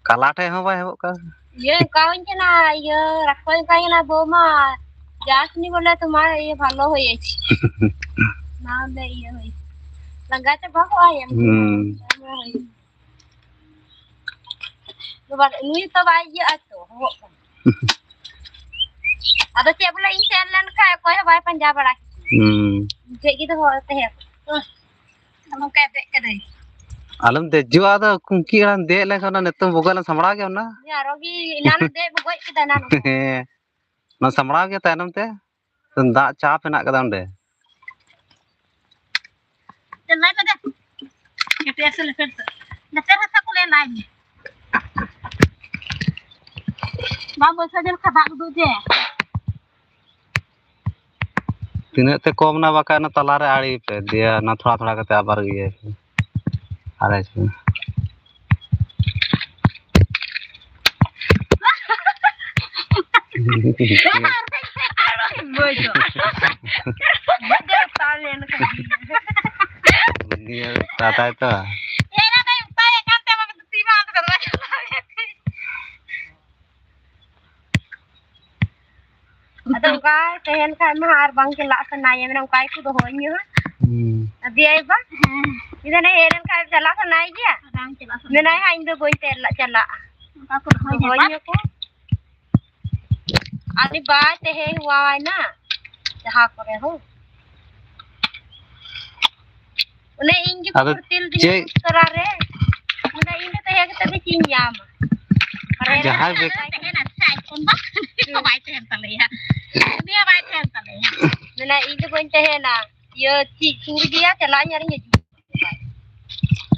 ᱠᱟᱞᱟ ᱴᱷᱮᱡ ᱦᱚᱸ ᱵᱟᱭ ᱦᱚᱵᱚᱜ ᱠᱟᱱᱟ᱾ ᱤᱭᱟᱹ ᱚᱱᱠᱟᱣᱟᱹᱧ ᱠᱟᱱᱟ, ᱤᱭᱟᱹ ᱨᱟᱠᱷᱚᱭ ᱚᱱᱠᱟᱭ ᱠᱟᱱᱟ, ᱵᱳᱢᱟ ᱡᱟᱥ ᱱᱤ ᱵᱚᱞᱮ ᱛᱳᱢᱟᱨ ᱤᱭᱟᱹ ᱵᱷᱟᱞᱚ ᱦᱚᱭᱮᱪᱷᱮ᱾ ᱚᱱᱟ ᱵᱚᱞᱮ ᱤᱭᱟᱹ ᱦᱩᱭ, ᱞᱟᱸᱜᱟ ᱪᱟᱵᱟ ᱠᱚᱜᱼᱟ ᱮᱢ᱾ ᱦᱩᱸ᱾ ᱱᱩᱭ ᱛᱚ ᱵᱟᱭ ᱤᱭᱟᱹᱜᱼᱟ ᱛᱚ, ᱦᱚᱵᱚᱜ ᱠᱟᱱᱟ᱾ ᱟᱫᱚ ᱪᱮᱫ ᱵᱚᱞᱮ ᱤᱧ ᱥᱮᱱ ᱞᱮᱱᱠᱷᱟᱡ ᱚᱠᱚᱭ ᱦᱚᱸ ᱵᱟᱭ ᱯᱟᱸᱡᱟ ᱵᱟᱲᱟ ᱠᱤᱧᱟ᱾ ᱦᱩᱸ᱾ ᱤᱧ ᱴᱷᱮᱡ ᱜᱮ ᱫᱚᱦᱚ ᱛᱟᱦᱮᱸ ᱠᱚᱜ᱾ ᱱᱚᱝᱠᱟᱭ ᱫᱮᱡ ᱠᱟᱹᱫᱟᱹᱧ᱾ ᱟᱞᱚᱢ ᱫᱮᱡᱚᱜᱼᱟ, ᱟᱫᱚ ᱠᱩᱝᱠᱤ ᱟᱲᱟᱝ ᱫᱮᱡ ᱞᱮᱱᱠᱷᱟᱱ ᱚᱱᱟ ᱱᱤᱛᱚᱝ ᱵᱚᱜᱚᱡ ᱞᱮᱱ ᱥᱟᱢᱵᱲᱟᱣ ᱜᱮᱭᱟ ᱚᱱᱟ᱾ ᱩᱱᱤ ᱟᱨᱚ ᱜᱮ ᱮᱱᱟᱱ ᱫᱮᱡ ᱵᱚᱜᱚᱡ ᱠᱮᱫᱟ ᱮᱱᱟᱱ᱾ ᱦᱮᱸ, ᱚᱱᱟ ᱥᱟᱢᱵᱲᱟᱣ ᱜᱮᱭᱟ ᱛᱟᱭᱱᱚᱢ ᱛᱮ, ᱫᱟᱜ ᱪᱟᱯ ᱦᱮᱱᱟᱜ ᱠᱟᱫᱟ ᱚᱸᱰᱮ᱾ ᱪᱮᱱᱱᱟᱭ ᱯᱮ ᱫᱮ᱾ ᱠᱮᱴᱮᱡ ᱥᱮ ᱞᱮᱯᱮᱴ ᱫᱚ? ᱞᱮᱯᱮᱴ ᱦᱟᱥᱟ ᱠᱚ ᱞᱮ ᱞᱟᱭ ᱢᱮ᱾ ᱵᱟᱝ ᱵᱚᱨᱥᱟ ᱡᱮ ᱞᱮᱠᱟ ᱫᱟᱜ ᱩᱰᱩᱠ ᱡᱮ᱾ ᱛᱤᱱᱟᱹᱜ ᱛᱮ ᱠᱚᱢ ᱱᱟ ᱵᱟᱠᱷᱟᱡ ᱚᱱᱟ ᱛᱟᱞᱟᱨᱮ ᱟᱲᱮ ᱯᱮ, ᱫᱤᱭᱮ ᱚᱱᱟ ᱛᱷᱚᱲᱟ ᱛᱷᱚᱲᱟ ᱠᱟᱛᱮ ᱟᱵᱟᱨ ᱤᱭᱟᱹᱭ ᱯᱮ᱾ ᱟᱨᱮ ᱥᱮ᱾ ᱵᱩᱡᱷᱟᱹᱣ᱾ ᱛᱟᱞᱮᱱ ᱠᱷᱟᱱ᱾ ᱩᱱᱤ ᱛᱟᱛᱟᱭ ᱛᱚ᱾ ᱮᱨᱟ ᱫᱚᱭ ᱢᱮᱛᱟᱭ ᱠᱟᱱ ᱛᱟᱦᱮᱸ, ᱵᱟᱵᱟ ᱫᱚ ᱛᱤ ᱢᱟ ᱟᱫᱚ ᱠᱟᱫᱟ᱾ ᱟᱫᱚ ᱚᱱᱠᱟᱭ ᱛᱟᱦᱮᱱ ᱠᱷᱟᱡ ᱢᱟ ᱟᱨ ᱵᱟᱝ ᱪᱟᱞᱟᱜ ᱥᱟᱱᱟᱭᱮᱭᱟ, ᱢᱮᱱᱟ ᱚᱱᱠᱟ ᱜᱮᱠᱚ ᱫᱚᱦᱚᱧᱟ ᱦᱟᱸᱜ᱾ ᱦᱩᱸ᱾ ᱟᱫᱮᱭᱟᱭ ᱵᱟ? ᱦᱮᱸ᱾ ᱢᱮᱱᱟ ᱦᱮᱡ ᱞᱮᱱ ᱠᱷᱟᱡ ᱪᱟᱞᱟᱜ ᱥᱟᱱᱟᱭᱮᱭᱟ? ᱵᱟᱝ ᱪᱟᱞᱟᱜ ᱥᱟᱱᱟᱭᱮᱭᱟ᱾ ᱢᱮᱱᱟᱭ ᱦᱟᱸᱜ ᱤᱧ ᱫᱚ ᱵᱟᱹᱧ ᱪᱟᱞᱟᱜ, ᱪᱟᱞᱟᱜ᱾ ᱚᱱᱠᱟ ᱠᱚ ᱫᱚᱦᱚᱧᱟ᱾ ᱫᱚᱦᱚᱧᱟ ᱠᱚ᱾ ᱟᱨ ᱩᱱᱤ ᱵᱟᱭ ᱛᱟᱦᱮᱸ ᱦᱮᱣᱟᱭ ᱱᱟ ᱡᱟᱦᱟᱸ ᱠᱚᱨᱮ ᱦᱚᱸ᱾ ᱚᱱᱮ ᱤᱧ ᱜᱮ ᱟᱫᱚ ᱯᱷᱩᱨᱛᱤᱞ ᱫᱤᱧ ᱪᱮᱫ? ᱩᱥᱟᱹᱨᱟ ᱨᱮ᱾ ᱢᱟᱱᱮ ᱤᱧ ᱫᱚ ᱛᱟᱦᱮᱸ ᱠᱟᱛᱮ ᱫᱚ ᱪᱮᱫ ᱤᱧ ᱧᱟᱢᱟ? ᱵᱟᱨᱦᱮ ᱨᱮ ᱡᱟᱦᱟᱸᱭ ᱵᱮ- ᱛᱟᱦᱮᱱᱟ ᱥᱮ ᱟᱭ ᱯᱷᱳᱱ ᱫᱚ, ᱩᱱᱤ ᱦᱚᱸ ᱵᱟᱭ ᱛᱟᱦᱮᱱ ᱛᱟᱞᱮᱭᱟ᱾ ᱩᱱᱤ ᱦᱚᱸ ᱵᱟᱭ ᱛᱟᱦᱮᱱ ᱛᱟᱞᱮᱭᱟ᱾ ᱢᱮᱱᱟ ᱤᱧ ᱫᱚ ᱵᱟᱹᱧ ᱛᱟᱦᱮᱱᱟ᱾ ᱤᱭᱟᱹ ᱪᱮᱫ ᱥᱩᱨ ᱜᱮᱭᱟ, ᱪᱟᱞᱟᱜ ᱟᱹᱧ ᱟᱨᱤᱧ ᱦᱤᱡᱩᱜᱼᱟ᱾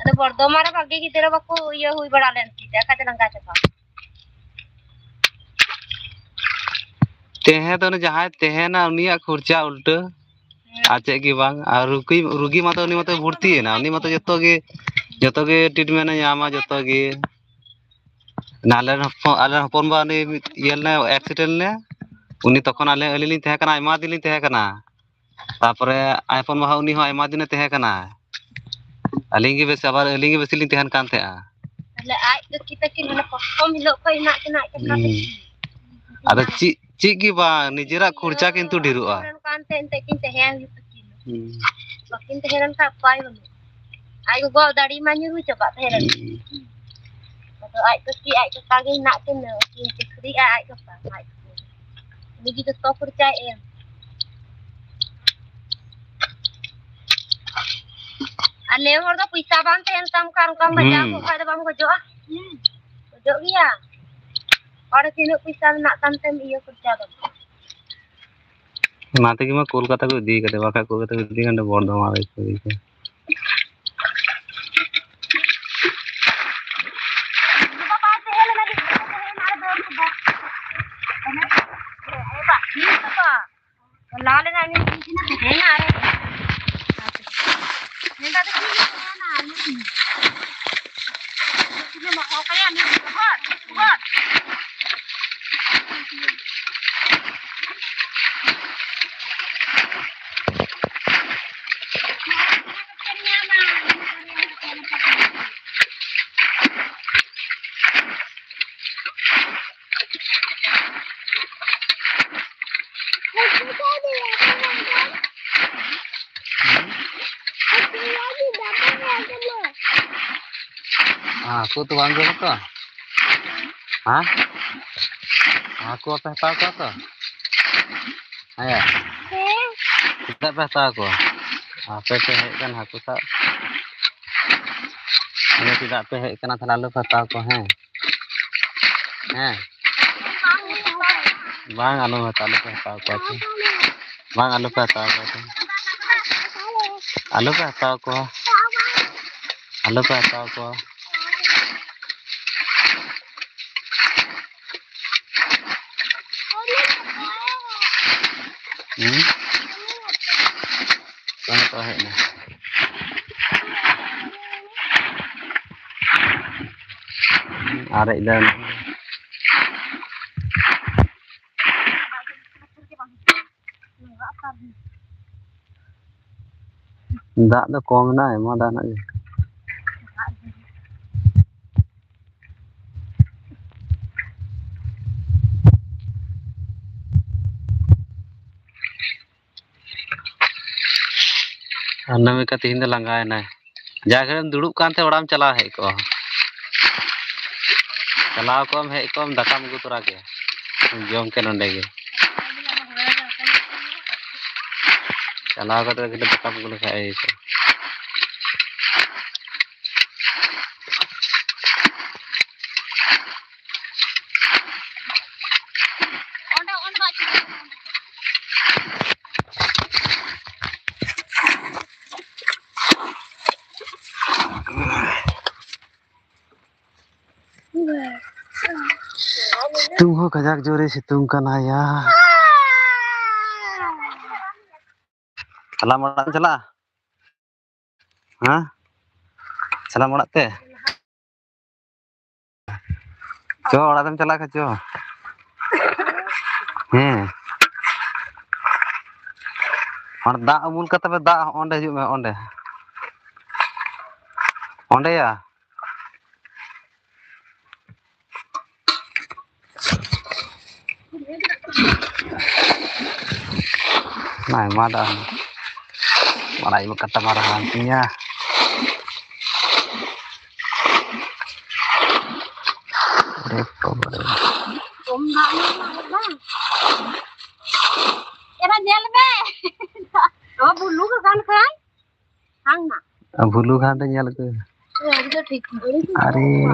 ᱟᱫᱚ ᱵᱚᱨᱫᱷᱚᱢᱟᱱ ᱨᱮ ᱵᱷᱟᱜᱮ ᱜᱤᱫᱽᱨᱟᱹ ᱵᱟᱠᱚ ᱤᱭᱟᱹ ᱦᱩᱭ ᱵᱟᱲᱟ ᱞᱮᱱ ᱛᱤᱧ ᱛᱮ, ᱟᱠᱟᱛᱮ ᱞᱟᱸᱜᱟ ᱪᱟᱵᱟ᱾ ᱛᱟᱦᱮᱸ ᱫᱚ ᱩᱱᱤ ᱡᱟᱦᱟᱸᱭ ᱛᱟᱦᱮᱱᱟ, ᱩᱱᱤᱭᱟᱜ ᱠᱷᱚᱨᱪᱟ ᱩᱞᱴᱟᱹ᱾ ᱟᱨ ᱪᱮᱫ ᱜᱮ ᱵᱟᱝ᱾ ᱟᱨ ᱨᱩᱜᱤ, ᱨᱩᱜᱤ ᱢᱟᱛᱚ, ᱩᱱᱤ ᱢᱟᱛᱚᱭ ᱵᱷᱚᱨᱛᱤᱭᱮᱱᱟ, ᱩᱱᱤ ᱢᱟᱛᱚ ᱡᱚᱛᱚ ᱜᱮ, ᱡᱚᱛᱚ ᱜᱮ treatment ᱮ ᱧᱟᱢᱟ, ᱡᱚᱛᱚ ᱜᱮ᱾ ᱟᱞᱮ ᱨᱮᱱ ᱦᱚᱯᱚᱱ, ᱟᱞᱮ ᱨᱮᱱ ᱦᱚᱯᱚᱱ ᱵᱟ ᱩᱱᱤ ᱤᱭᱟᱹ ᱞᱮᱱᱟ, accident ᱞᱮᱱᱟ᱾ ᱩᱱᱤ ᱛᱚᱠᱷᱚᱱ ᱟᱞᱮ, ᱟᱹᱞᱤᱧ ᱞᱤᱧ ᱛᱟᱦᱮᱸ ᱠᱟᱱᱟ, ᱟᱭᱢᱟ ᱫᱤᱱ ᱞᱤᱧ ᱛᱟᱦᱮᱸ ᱠᱟᱱᱟ᱾ ᱛᱟᱨᱯᱚᱨᱮ ᱟᱭ ᱦᱚᱯᱚᱱ ᱵᱟ ᱦᱚᱸ, ᱩᱱᱤ ᱦᱚᱸ ᱟᱭᱢᱟ ᱫᱤᱱᱮ ᱛᱟᱦᱮᱸ ᱠᱟᱱᱟ᱾ ᱟᱹᱞᱤᱧ ᱜᱮ ᱵᱮᱥᱤ, ᱟᱵᱟᱨ ᱟᱹᱞᱤᱧ ᱜᱮ ᱵᱮᱥᱤ ᱞᱤᱧ ᱛᱟᱦᱮᱱ ᱠᱟᱱ ᱛᱟᱦᱮᱸᱜᱼᱟ᱾ ᱛᱟᱦᱞᱮ ᱟᱡ ᱫᱚ ᱪᱤᱠᱟᱹ ᱛᱟᱹᱠᱤᱱ, ᱢᱟᱱᱮ, ᱯᱨᱚᱛᱷᱚᱢ ᱦᱤᱞᱳᱜ ᱠᱷᱚᱱ ᱦᱮᱱᱟᱜ ᱠᱤᱱᱟ, ᱟᱡ ᱠᱟᱛᱷᱟ ᱫᱚ ᱦᱩᱸ᱾ ᱪᱮᱫ? ᱟᱫᱚ ᱪᱮᱫ, ᱪᱮᱫ ᱜᱮ ᱵᱟᱝ, ᱱᱤᱡᱮᱨᱟᱜ ᱠᱷᱚᱨᱪᱟ ᱠᱤᱱᱛᱩ ᱰᱷᱮᱨᱚᱜᱼᱟ᱾ ᱠᱟᱱ ᱛᱮ ᱮᱱᱛᱮ ᱠᱤᱱ ᱛᱟᱦᱮᱸ ᱦᱩᱭᱩᱜ ᱛᱟᱹᱠᱤᱱᱟ᱾ ᱦᱩᱸ᱾ ᱵᱟᱹᱠᱤᱱ ᱛᱟᱦᱮᱸ ᱞᱮᱱ ᱠᱷᱟᱱ ᱩᱯᱟᱭ ᱵᱟᱹᱱᱩᱜ᱾ ᱟᱡ ᱜᱚᱜᱚᱣᱟᱜ ᱫᱟᱲᱮ ᱢᱟ ᱧᱩᱨᱩ ᱪᱟᱵᱟᱜ ᱛᱟᱦᱮᱸ ᱞᱮᱱ᱾ ᱦᱩᱸ᱾ ᱟᱫᱚ ᱟᱡ ᱠᱟᱹᱴᱤᱡ ᱟᱡ ᱠᱟᱠᱟ ᱜᱮ ᱦᱮᱱᱟᱜ ᱠᱤᱱᱟᱹ, ᱩᱱᱠᱤᱱ ᱪᱟᱹᱠᱨᱤᱜᱼᱟ ᱟᱡ ᱠᱟᱠᱟ, ᱟᱡ ᱠᱟᱠᱟ᱾ ᱩᱱᱤ ᱜᱮ ᱡᱚᱛᱚ ᱠᱷᱚᱨᱪᱟᱭ ᱮᱢ᱾ ᱟᱨ ᱱᱮ ᱦᱚᱲ ᱫᱚ ᱯᱚᱭᱥᱟ ᱵᱟᱝ ᱛᱟᱦᱮᱱ ᱛᱟᱢ ᱠᱷᱟᱱ, ᱚᱱᱠᱟᱢ ᱵᱟᱡᱟᱣ ᱦᱩᱸ᱾ ᱠᱚᱜ ᱠᱷᱟᱱ ᱫᱚ ᱵᱟᱢ ᱜᱚᱡᱚᱜᱼᱟ? ᱦᱩᱸ᱾ ᱜᱚᱡᱚᱜ ᱜᱮᱭᱟ᱾ ᱚᱸᱰᱮ ᱛᱤᱱᱟᱹᱜ ᱯᱚᱭᱥᱟ ᱢᱮᱱᱟᱜ ᱛᱟᱢ ᱛᱮᱢ ᱤᱭᱟᱹ ᱠᱷᱚᱨᱪᱟ ᱫᱚ᱾ ᱚᱱᱟ ᱛᱮᱜᱮ ᱢᱟ ᱠᱳᱞᱠᱟᱛᱟ ᱠᱚ ᱤᱫᱤ ᱠᱟᱫᱮ, ᱵᱟᱠᱷᱟᱡ ᱠᱳᱞᱠᱟᱛᱟ ᱠᱚ ᱤᱫᱤ ᱠᱟᱱ ᱵᱚᱨᱫᱷᱚᱢᱟᱱ ᱨᱮ ᱠᱚ ᱤᱫᱤ ᱠᱟᱫᱮ᱾ ᱞᱟᱦᱟ ᱞᱮᱱᱟ ᱩᱱᱤ ᱛᱟᱦᱮᱱᱟ ᱟᱨ ᱱᱮᱛᱟᱨ ᱫᱚ ᱪᱮᱫ ᱦᱚᱸ ᱵᱟᱝ᱾ ᱦᱟᱹᱠᱩ ᱩᱛᱩ ᱵᱟᱝ ᱡᱚᱢᱟ ᱛᱚ? ᱦᱮᱸ? ᱦᱟᱹᱠᱩ ᱵᱟᱯᱮ ᱦᱟᱛᱟᱣ ᱠᱚᱣᱟ ᱛᱚ? ᱦᱮᱸ᱾ ᱪᱮᱫᱟᱜ ᱯᱮ ᱦᱟᱛᱟᱣ ᱠᱚᱣᱟ? ᱟᱯᱮ ᱯᱮ ᱦᱮᱡ ᱟᱠᱟᱱ ᱦᱟᱹᱠᱩ ᱥᱟᱵ᱾ ᱟᱫᱚ ᱪᱮᱫᱟᱜ ᱯᱮ ᱦᱮᱡ ᱟᱠᱟᱱᱟ ᱛᱟᱦᱞᱮ? ᱟᱞᱚ ᱯᱮ ᱦᱟᱛᱟᱣ ᱠᱚᱣᱟ, ᱦᱮᱸ? ᱦᱮᱸ᱾ ᱵᱟᱝ, ᱟᱞᱚ ᱦᱟᱛᱟᱣ, ᱟᱞᱚ ᱯᱮ ᱦᱟᱛᱟᱣ ᱠᱚᱣᱟ ᱛᱚ᱾ ᱵᱟᱝ, ᱟᱞᱚ ᱯᱮ ᱦᱟᱛᱟᱣ ᱠᱚᱣᱟ ᱛᱚ᱾ ᱟᱞᱚ ᱯᱮ ᱦᱟᱛᱟᱣ ᱠᱚᱣᱟ᱾ ᱟᱞᱚ ᱯᱮ ᱦᱟᱛᱟᱣ ᱠᱚᱣᱟ᱾ ᱦᱩᱸ? ᱦᱮᱡ ᱮᱱᱟ᱾ ᱟᱨᱮᱡ ᱫᱟᱭ᱾ ᱫᱟᱜ ᱫᱚ ᱠᱚᱢ ᱮᱱᱟ, ᱟᱭᱢᱟ ᱫᱟᱜ ᱨᱮᱱᱟᱜ ᱜᱮ᱾ ᱟᱨ ᱱᱟᱢᱤᱠᱟ ᱛᱮᱦᱮᱧ ᱫᱚ ᱞᱟᱸᱜᱟᱭᱮᱱᱟᱭ᱾ ᱡᱟ ᱜᱷᱟᱹᱲᱤᱡ ᱮᱢ ᱫᱩᱲᱩᱵ ᱠᱟᱱ ᱛᱟᱦᱮᱸ, ᱚᱲᱟᱜ ᱮᱢ ᱪᱟᱞᱟᱣ ᱦᱮᱡ ᱠᱚᱜᱼᱟ᱾ ᱪᱟᱞᱟᱣ ᱠᱚᱜ ᱟᱢ, ᱦᱮᱡ ᱠᱚᱜ ᱟᱢ, ᱫᱟᱠᱟᱢ ᱟᱹᱜᱩ ᱛᱚᱨᱟ ᱠᱮᱭᱟ᱾ ᱡᱚᱢ ᱠᱮ ᱱᱚᱸᱰᱮ ᱜᱮ᱾ ᱪᱟᱞᱟᱣ ᱠᱟᱛᱮ ᱠᱟᱹᱴᱤᱡ ᱫᱟᱠᱟᱢ ᱟᱹᱜᱩ ᱞᱮᱠᱷᱟᱡ ᱦᱩᱭ ᱠᱚᱜᱼᱟ᱾ ᱥᱤᱛᱩᱝ ᱦᱚᱸ ᱠᱟᱡᱟᱠ ᱡᱳᱨᱮ ᱥᱤᱛᱩᱝ ᱠᱟᱱᱟ ᱭᱟ᱾ ᱥᱟᱞᱟᱢ ᱚᱲᱟᱜ ᱮᱢ ᱪᱟᱞᱟᱜᱼᱟ? ᱦᱮᱸ? ᱥᱟᱞᱟᱢ ᱚᱲᱟᱜ ᱛᱮ? ᱪᱚ, ᱚᱲᱟᱜ ᱛᱮᱢ ᱪᱟᱞᱟᱜ ᱠᱷᱟᱡ ᱪᱚ᱾ ᱦᱮᱸ᱾ ᱚᱸᱰᱮ ᱫᱟᱜ ᱩᱢᱩᱞ ᱠᱟᱜ ᱛᱟᱯᱮ, ᱫᱟᱜ ᱚᱸᱰᱮ ᱦᱤᱡᱩᱜ ᱢᱮ, ᱚᱸᱰᱮ᱾ ᱚᱸᱰᱮᱭᱟ᱾ ᱟᱭᱢᱟ ᱫᱟᱜ ᱵᱟᱲᱟᱭ ᱢᱟ ᱠᱟᱴᱟ ᱢᱟ ᱨᱟᱦᱟ ᱛᱤᱧᱟ᱾ ᱚᱨᱮ ᱵᱟᱵᱟ ᱨᱮ᱾ ᱠᱚᱢ ᱫᱟᱜ ᱧᱚᱜ ᱢᱟ ᱵᱟᱝ᱾ ᱮᱨᱟ, ᱧᱮᱞ ᱢᱮ᱾ ᱱᱚᱣᱟ ᱵᱩᱞᱩ ᱠᱚ ᱠᱟᱱ ᱠᱷᱟᱱ᱾ ᱵᱷᱩᱞᱩ ᱜᱷᱟᱴ ᱨᱮ ᱧᱮᱞ ᱠᱚ᱾ ᱟᱨᱮ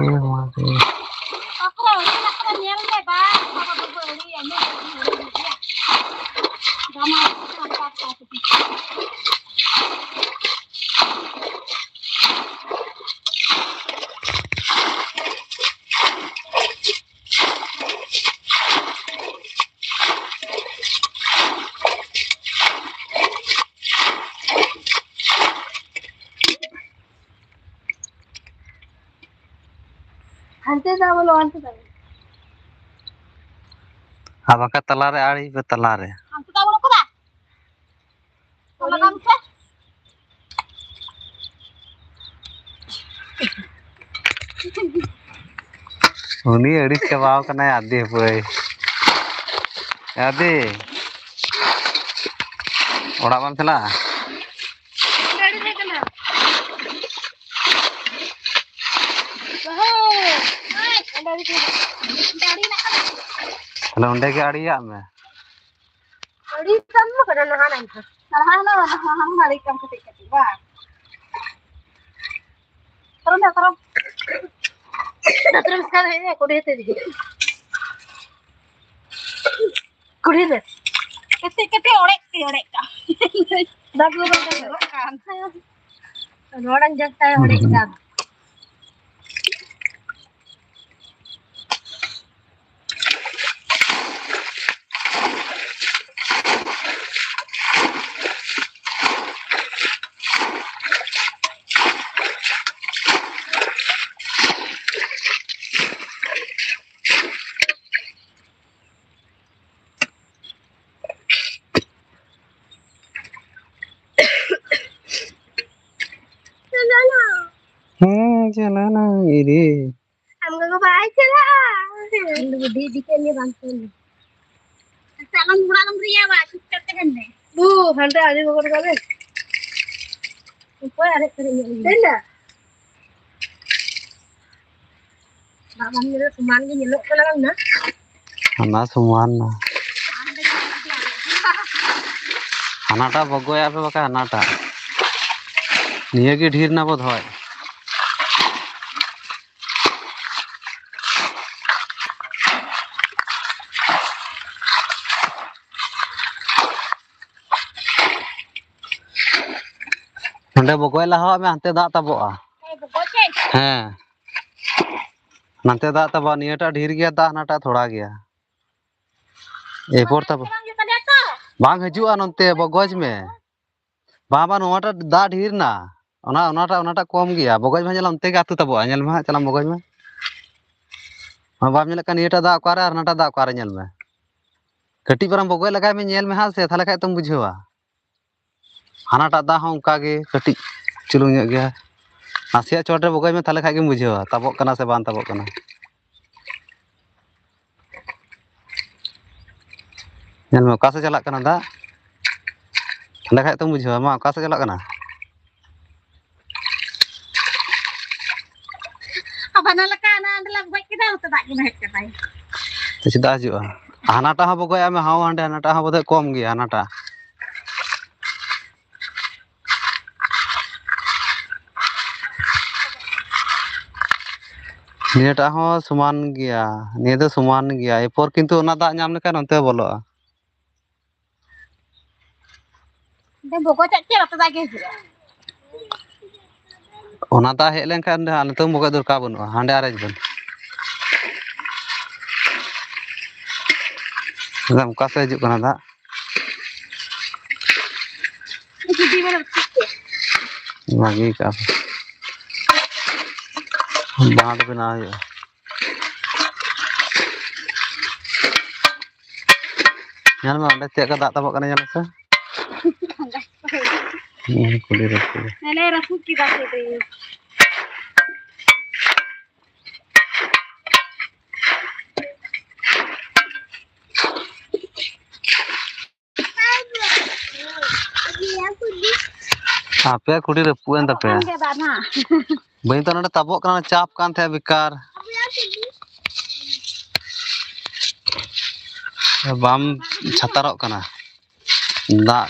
ᱢᱟ ᱨᱮ᱾ ᱦᱟᱱᱛᱮ ᱫᱚ ᱵᱚᱞᱚ, ᱦᱟᱱᱛᱮ ᱫᱚ᱾ ᱟᱨ ᱵᱟᱠᱷᱟᱡ ᱛᱟᱞᱟᱨᱮ ᱟᱲᱮ ᱯᱮ, ᱛᱟᱞᱟᱨᱮ᱾ ᱦᱟᱱᱛᱮ ᱫᱚ ᱵᱚᱞᱚ ᱠᱚᱫᱟ᱾ ᱚᱱᱟ ᱠᱟᱱ ᱥᱮ? ᱩᱱᱤ ᱟᱹᱲᱤᱥ ᱪᱟᱵᱟᱣ ᱠᱟᱱᱟᱭ, ᱟᱫᱤ ᱦᱟᱹᱯᱟᱹᱭ᱾ ᱟᱫᱤ, ᱚᱲᱟᱜ ᱵᱟᱢ ᱪᱟᱞᱟᱜᱼᱟ? ᱜᱟᱹᱰᱤ ᱨᱮ ᱠᱟᱱᱟ᱾ ᱵᱟᱹᱦᱩ, ᱚᱸᱰᱮ ᱜᱮ ᱜᱟᱹᱰᱤ ᱦᱮᱱᱟᱜ ᱠᱟᱫᱟ᱾ ᱛᱟᱦᱞᱮ ᱚᱸᱰᱮ ᱜᱮ ᱟᱲᱮᱭᱟᱜ ᱢᱮ᱾ ᱟᱹᱰᱤ ᱠᱟᱢ ᱠᱟᱱᱟ ᱱᱟᱦᱟᱜ ᱱᱟᱦᱟᱜ᱾ ᱱᱟᱦᱟᱜ ᱱᱟᱦᱟᱜ ᱱᱟᱦᱟᱜ ᱟᱹᱰᱤ ᱠᱟᱢ ᱠᱟᱹᱴᱤᱡ ᱠᱟᱹᱴᱤᱡ ᱵᱟᱝ? ᱯᱟᱨᱚᱢ ᱫᱚ ᱯᱟᱨᱚᱢ᱾ ᱫᱟᱛᱨᱚᱢ ᱥᱟᱵ ᱦᱮᱡ ᱮᱱᱟ, ᱠᱩᱰᱤ ᱛᱮ ᱫᱤ᱾ ᱠᱩᱰᱤ ᱨᱮ᱾ ᱠᱟᱹᱴᱤᱡ ᱠᱟᱹᱴᱤᱡ ᱚᱲᱮᱡ ᱛᱮ ᱚᱲᱮᱡ ᱠᱟᱜ᱾ ᱫᱟᱜ ᱫᱚ ᱵᱟᱝ ᱡᱚᱨᱚᱜ ᱠᱟᱱ᱾ ᱨᱚᱲᱟᱧ ᱡᱟᱥᱛᱟᱭ ᱚᱲᱮᱡ ᱠᱟᱜ᱾ ᱦᱮᱸ, ᱪᱟᱞᱟᱣᱱᱟ ᱤᱫᱤ᱾ ᱟᱢ ᱜᱚᱜᱚ ᱵᱟᱭ ᱪᱟᱞᱟᱜᱼᱟ᱾ ᱤᱧ ᱫᱚ ᱵᱩᱰᱷᱤ ᱤᱫᱤ ᱠᱮᱫ ᱢᱮᱭᱟ ᱵᱟᱝ ᱛᱚ᱾ ᱟᱪᱪᱷᱟ, ᱟᱞᱚᱢ ᱚᱲᱟᱜ ᱮᱢ ᱨᱮᱭᱟᱣᱟ, ᱪᱩᱯᱪᱟᱯ ᱛᱟᱦᱮᱱ ᱢᱮ᱾ ᱵᱩ, ᱦᱟᱱᱛᱮ ᱟᱹᱰᱤ ᱜᱚᱜᱚ ᱛᱟᱠᱚ ᱨᱮ᱾ ᱚᱠᱚᱭ ᱟᱨᱮᱡ ᱯᱮᱨᱮᱡ ᱧᱚᱜ ᱞᱟᱹᱜᱤᱫ? ᱫᱟᱜ ᱵᱟᱝ ᱧᱮᱞᱚᱜ, ᱥᱚᱢᱟᱱ ᱜᱮ ᱧᱮᱞᱚᱜ ᱠᱟᱱᱟ ᱵᱟᱝ ᱱᱟ? ᱦᱟᱱᱟ ᱥᱚᱢᱟᱱ ᱱᱟ᱾ ᱦᱟᱱᱟᱴᱟᱜ ᱵᱚᱜᱚᱭᱟᱜ ᱯᱮ ᱵᱟᱠᱷᱟᱡ ᱦᱟᱱᱟᱴᱟᱜ᱾ ᱱᱤᱭᱟᱹ ᱜᱮ ᱰᱷᱮᱨ ᱱᱟ ᱵᱚᱫᱷᱚᱭ᱾ ᱱᱚᱸᱰᱮ ᱵᱚᱜᱚᱡ ᱞᱟᱦᱟᱣᱟᱜ ᱢᱮ, ᱦᱟᱱᱛᱮ ᱫᱟᱜ ᱛᱟᱵᱚᱜᱼᱟ᱾ ᱦᱮᱸ, ᱵᱚᱜᱚᱡ ᱮ? ᱦᱮᱸ᱾ ᱱᱟᱱᱛᱮ ᱫᱟᱜ ᱛᱟᱵᱚᱜᱼᱟ, ᱱᱤᱭᱟᱹᱴᱟᱜ ᱰᱷᱮᱨ ᱜᱮᱭᱟ ᱫᱟᱜ, ᱦᱟᱱᱟᱴᱟᱜ ᱛᱷᱚᱲᱟ ᱜᱮᱭᱟ᱾ ᱮᱨᱯᱚᱨ ᱛᱟᱵᱚ-, ᱵᱟᱝ ᱦᱤᱡᱩᱜ ᱠᱟᱱ ᱜᱮᱭᱟ ᱛᱚ? ᱵᱟᱝ ᱦᱤᱡᱩᱜᱼᱟ ᱱᱚᱱᱛᱮ, ᱵᱚᱜᱚᱡ ᱢᱮ᱾ ᱵᱟᱝ, ᱵᱟᱝ, ᱱᱚᱣᱟᱴᱟᱜ ᱫᱟᱜ ᱰᱷᱮᱨ ᱱᱟ᱾ ᱚᱱᱟ, ᱚᱱᱟᱴᱟᱜ, ᱚᱱᱟᱴᱟᱜ ᱠᱚᱢ ᱜᱮᱭᱟ᱾ ᱵᱚᱜᱚᱡ ᱢᱟ ᱧᱮᱞᱟᱢ, ᱚᱱᱛᱮ ᱜᱮ ᱟᱹᱛᱩ ᱛᱟᱵᱚᱜᱼᱟ᱾ ᱧᱮᱞ ᱢᱮ ᱦᱟᱸᱜ, ᱪᱟᱞᱟᱜ ᱢᱮ ᱵᱚᱜᱚᱡ ᱢᱮ᱾ ᱵᱟᱢ ᱧᱮᱞᱮᱫ ᱠᱟᱱ ᱱᱤᱭᱟᱹᱴᱟᱜ ᱫᱟᱜ ᱚᱠᱟᱨᱮ ᱟᱨ ᱦᱟᱱᱟᱴᱟᱜ ᱫᱟᱜ ᱚᱠᱟᱨᱮ? ᱧᱮᱞ ᱢᱮ, ᱠᱟᱹᱴᱤᱡ ᱯᱟᱨᱟᱢ ᱵᱚᱜᱚᱡ ᱞᱮᱜᱟᱭ ᱢᱮ, ᱧᱮᱞ ᱢᱮ ᱦᱟᱸᱜ ᱥᱮ, ᱛᱟᱦᱚᱞᱮ ᱠᱷᱟᱡ ᱛᱚᱢ ᱵᱩᱡᱷᱟᱹᱣᱟ᱾ ᱦᱟᱱᱟᱴᱟᱜ ᱫᱟᱜ ᱦᱚᱸ ᱚᱱᱠᱟ ᱜᱮ ᱠᱟᱹᱴᱤᱡ ᱪᱩᱞᱩᱝ ᱧᱚᱜ ᱜᱮᱭᱟ᱾ ᱱᱟᱥᱮᱭᱟᱜ ᱪᱚᱴ ᱨᱮ ᱵᱚᱜᱚᱡ ᱢᱮ, ᱛᱟᱦᱚᱞᱮ ᱠᱷᱟᱡ ᱜᱮᱢ ᱵᱩᱡᱷᱟᱹᱣᱟ ᱛᱟᱵᱚᱜ ᱠᱟᱱᱟ ᱥᱮ ᱵᱟᱝ ᱛᱟᱵᱚᱜ ᱠᱟᱱᱟ᱾ ᱧᱮᱞ ᱢᱮ ᱚᱠᱟ ᱥᱮᱫ ᱪᱟᱞᱟᱜ ᱠᱟᱱᱟ ᱫᱟᱜ, ᱛᱟᱦᱚᱞᱮ ᱠᱷᱟᱡ ᱛᱚᱢ ᱵᱩᱡᱷᱟᱹᱣᱟ᱾ ᱢᱟ, ᱚᱠᱟ ᱥᱮᱫ ᱪᱟᱞᱟᱜ ᱠᱟᱱᱟ? ᱟᱵᱟᱨ ᱚᱱᱟ ᱞᱮᱠᱟ ᱚᱱᱟ ᱚᱸᱰᱮ ᱞᱮ ᱜᱚᱡ ᱠᱮᱫᱟ, ᱚᱱᱛᱮ ᱫᱟᱜ ᱜᱮ ᱵᱟᱝ ᱦᱮᱡ ᱪᱟᱵᱟᱭᱮᱱ᱾ ᱛᱚ ᱪᱮᱫᱟᱜ ᱦᱤᱡᱩᱜᱼᱟ? ᱦᱟᱱᱟᱴᱟᱜ ᱦᱚᱸ ᱵᱚᱜᱚᱡ ᱟᱭ ᱢᱮ, ᱦᱟᱣ ᱦᱟᱸᱰᱮ, ᱦᱟᱱᱟᱴᱟᱜ ᱦᱚᱸ ᱵᱚᱫᱷᱚᱭ ᱠᱚᱢ ᱜᱮᱭᱟ, ᱦᱟᱱᱟᱴᱟᱜ᱾ ᱱᱤᱭᱟᱹᱴᱟᱜ ᱦᱚᱸ ᱥᱚᱢᱟᱱ ᱜᱮᱭᱟ, ᱱᱤᱭᱟᱹ ᱫᱚ ᱥᱚᱢᱟᱱ ᱜᱮᱭᱟ᱾ ᱮᱨᱯᱚᱨ ᱠᱤᱱᱛᱩ ᱚᱱᱟ ᱫᱟᱜ ᱧᱟᱢ ᱞᱮᱠᱷᱟᱱ ᱚᱱᱛᱮ ᱵᱚᱞᱚᱜᱼᱟ᱾ ᱫᱮ ᱵᱚᱜᱚᱡᱟᱜ ᱪᱮᱫ ᱟᱯᱮ ᱫᱟᱜ ᱜᱮ ᱦᱤᱡᱩᱜᱼᱟ? ᱚᱱᱟ ᱫᱟᱜ ᱦᱮᱡ ᱞᱮᱱᱠᱷᱟᱱ ᱱᱤᱛᱚᱝ ᱵᱚᱜᱚᱡ ᱫᱚᱨᱠᱟᱨ ᱵᱟᱹᱱᱩᱜᱼᱟ, ᱦᱟᱸᱰᱮ ᱟᱨᱮᱡ ᱵᱮᱱ᱾ ᱮᱠᱫᱚᱢ ᱚᱠᱟ ᱥᱮᱫ ᱦᱤᱡᱩᱜ ᱠᱟᱱᱟ ᱫᱟᱜ? ᱡᱩᱫᱤ ᱢᱟᱱᱮ ᱴᱷᱤᱠ ᱜᱮ᱾ ᱵᱷᱟᱜᱮ ᱠᱟᱜᱼᱟ ᱯᱮ᱾ ᱵᱟᱸᱫᱷ ᱵᱮᱱᱟᱣ ᱦᱩᱭᱩᱜᱼᱟ᱾ ᱧᱮᱞ ᱢᱮ ᱚᱸᱰᱮ ᱪᱮᱫ ᱞᱮᱠᱟ ᱫᱟᱜ ᱛᱟᱵᱚᱜ ᱠᱟᱱᱟ, ᱧᱮᱞ ᱢᱮᱥᱮ᱾ ᱦᱩᱸ, ᱠᱩᱞᱦᱤ ᱨᱮ, ᱠᱩᱞᱦᱤ ᱨᱮ᱾ ᱦᱮᱸ, ᱞᱮ ᱨᱟᱹᱯᱩᱫ ᱠᱮᱫᱟ ᱠᱚ ᱛᱮᱦᱮᱧ᱾ ᱟᱯᱮᱭᱟᱜ ᱠᱩᱰᱤ ᱨᱟᱹᱯᱩᱫ ᱮᱱ ᱛᱟᱯᱮᱭᱟ᱾ ᱵᱟᱹᱧ ᱛᱚ ᱱᱚᱰᱮ ᱛᱟᱵᱚᱜ ᱠᱟᱱᱟ, ᱪᱟᱯ ᱠᱟᱱ ᱛᱟᱦᱮᱸᱫ ᱵᱮᱠᱟᱨ᱾ ᱵᱟᱢ ᱪᱷᱟᱛᱟᱨᱚᱜ ᱠᱟᱱᱟ᱾ ᱫᱟᱜ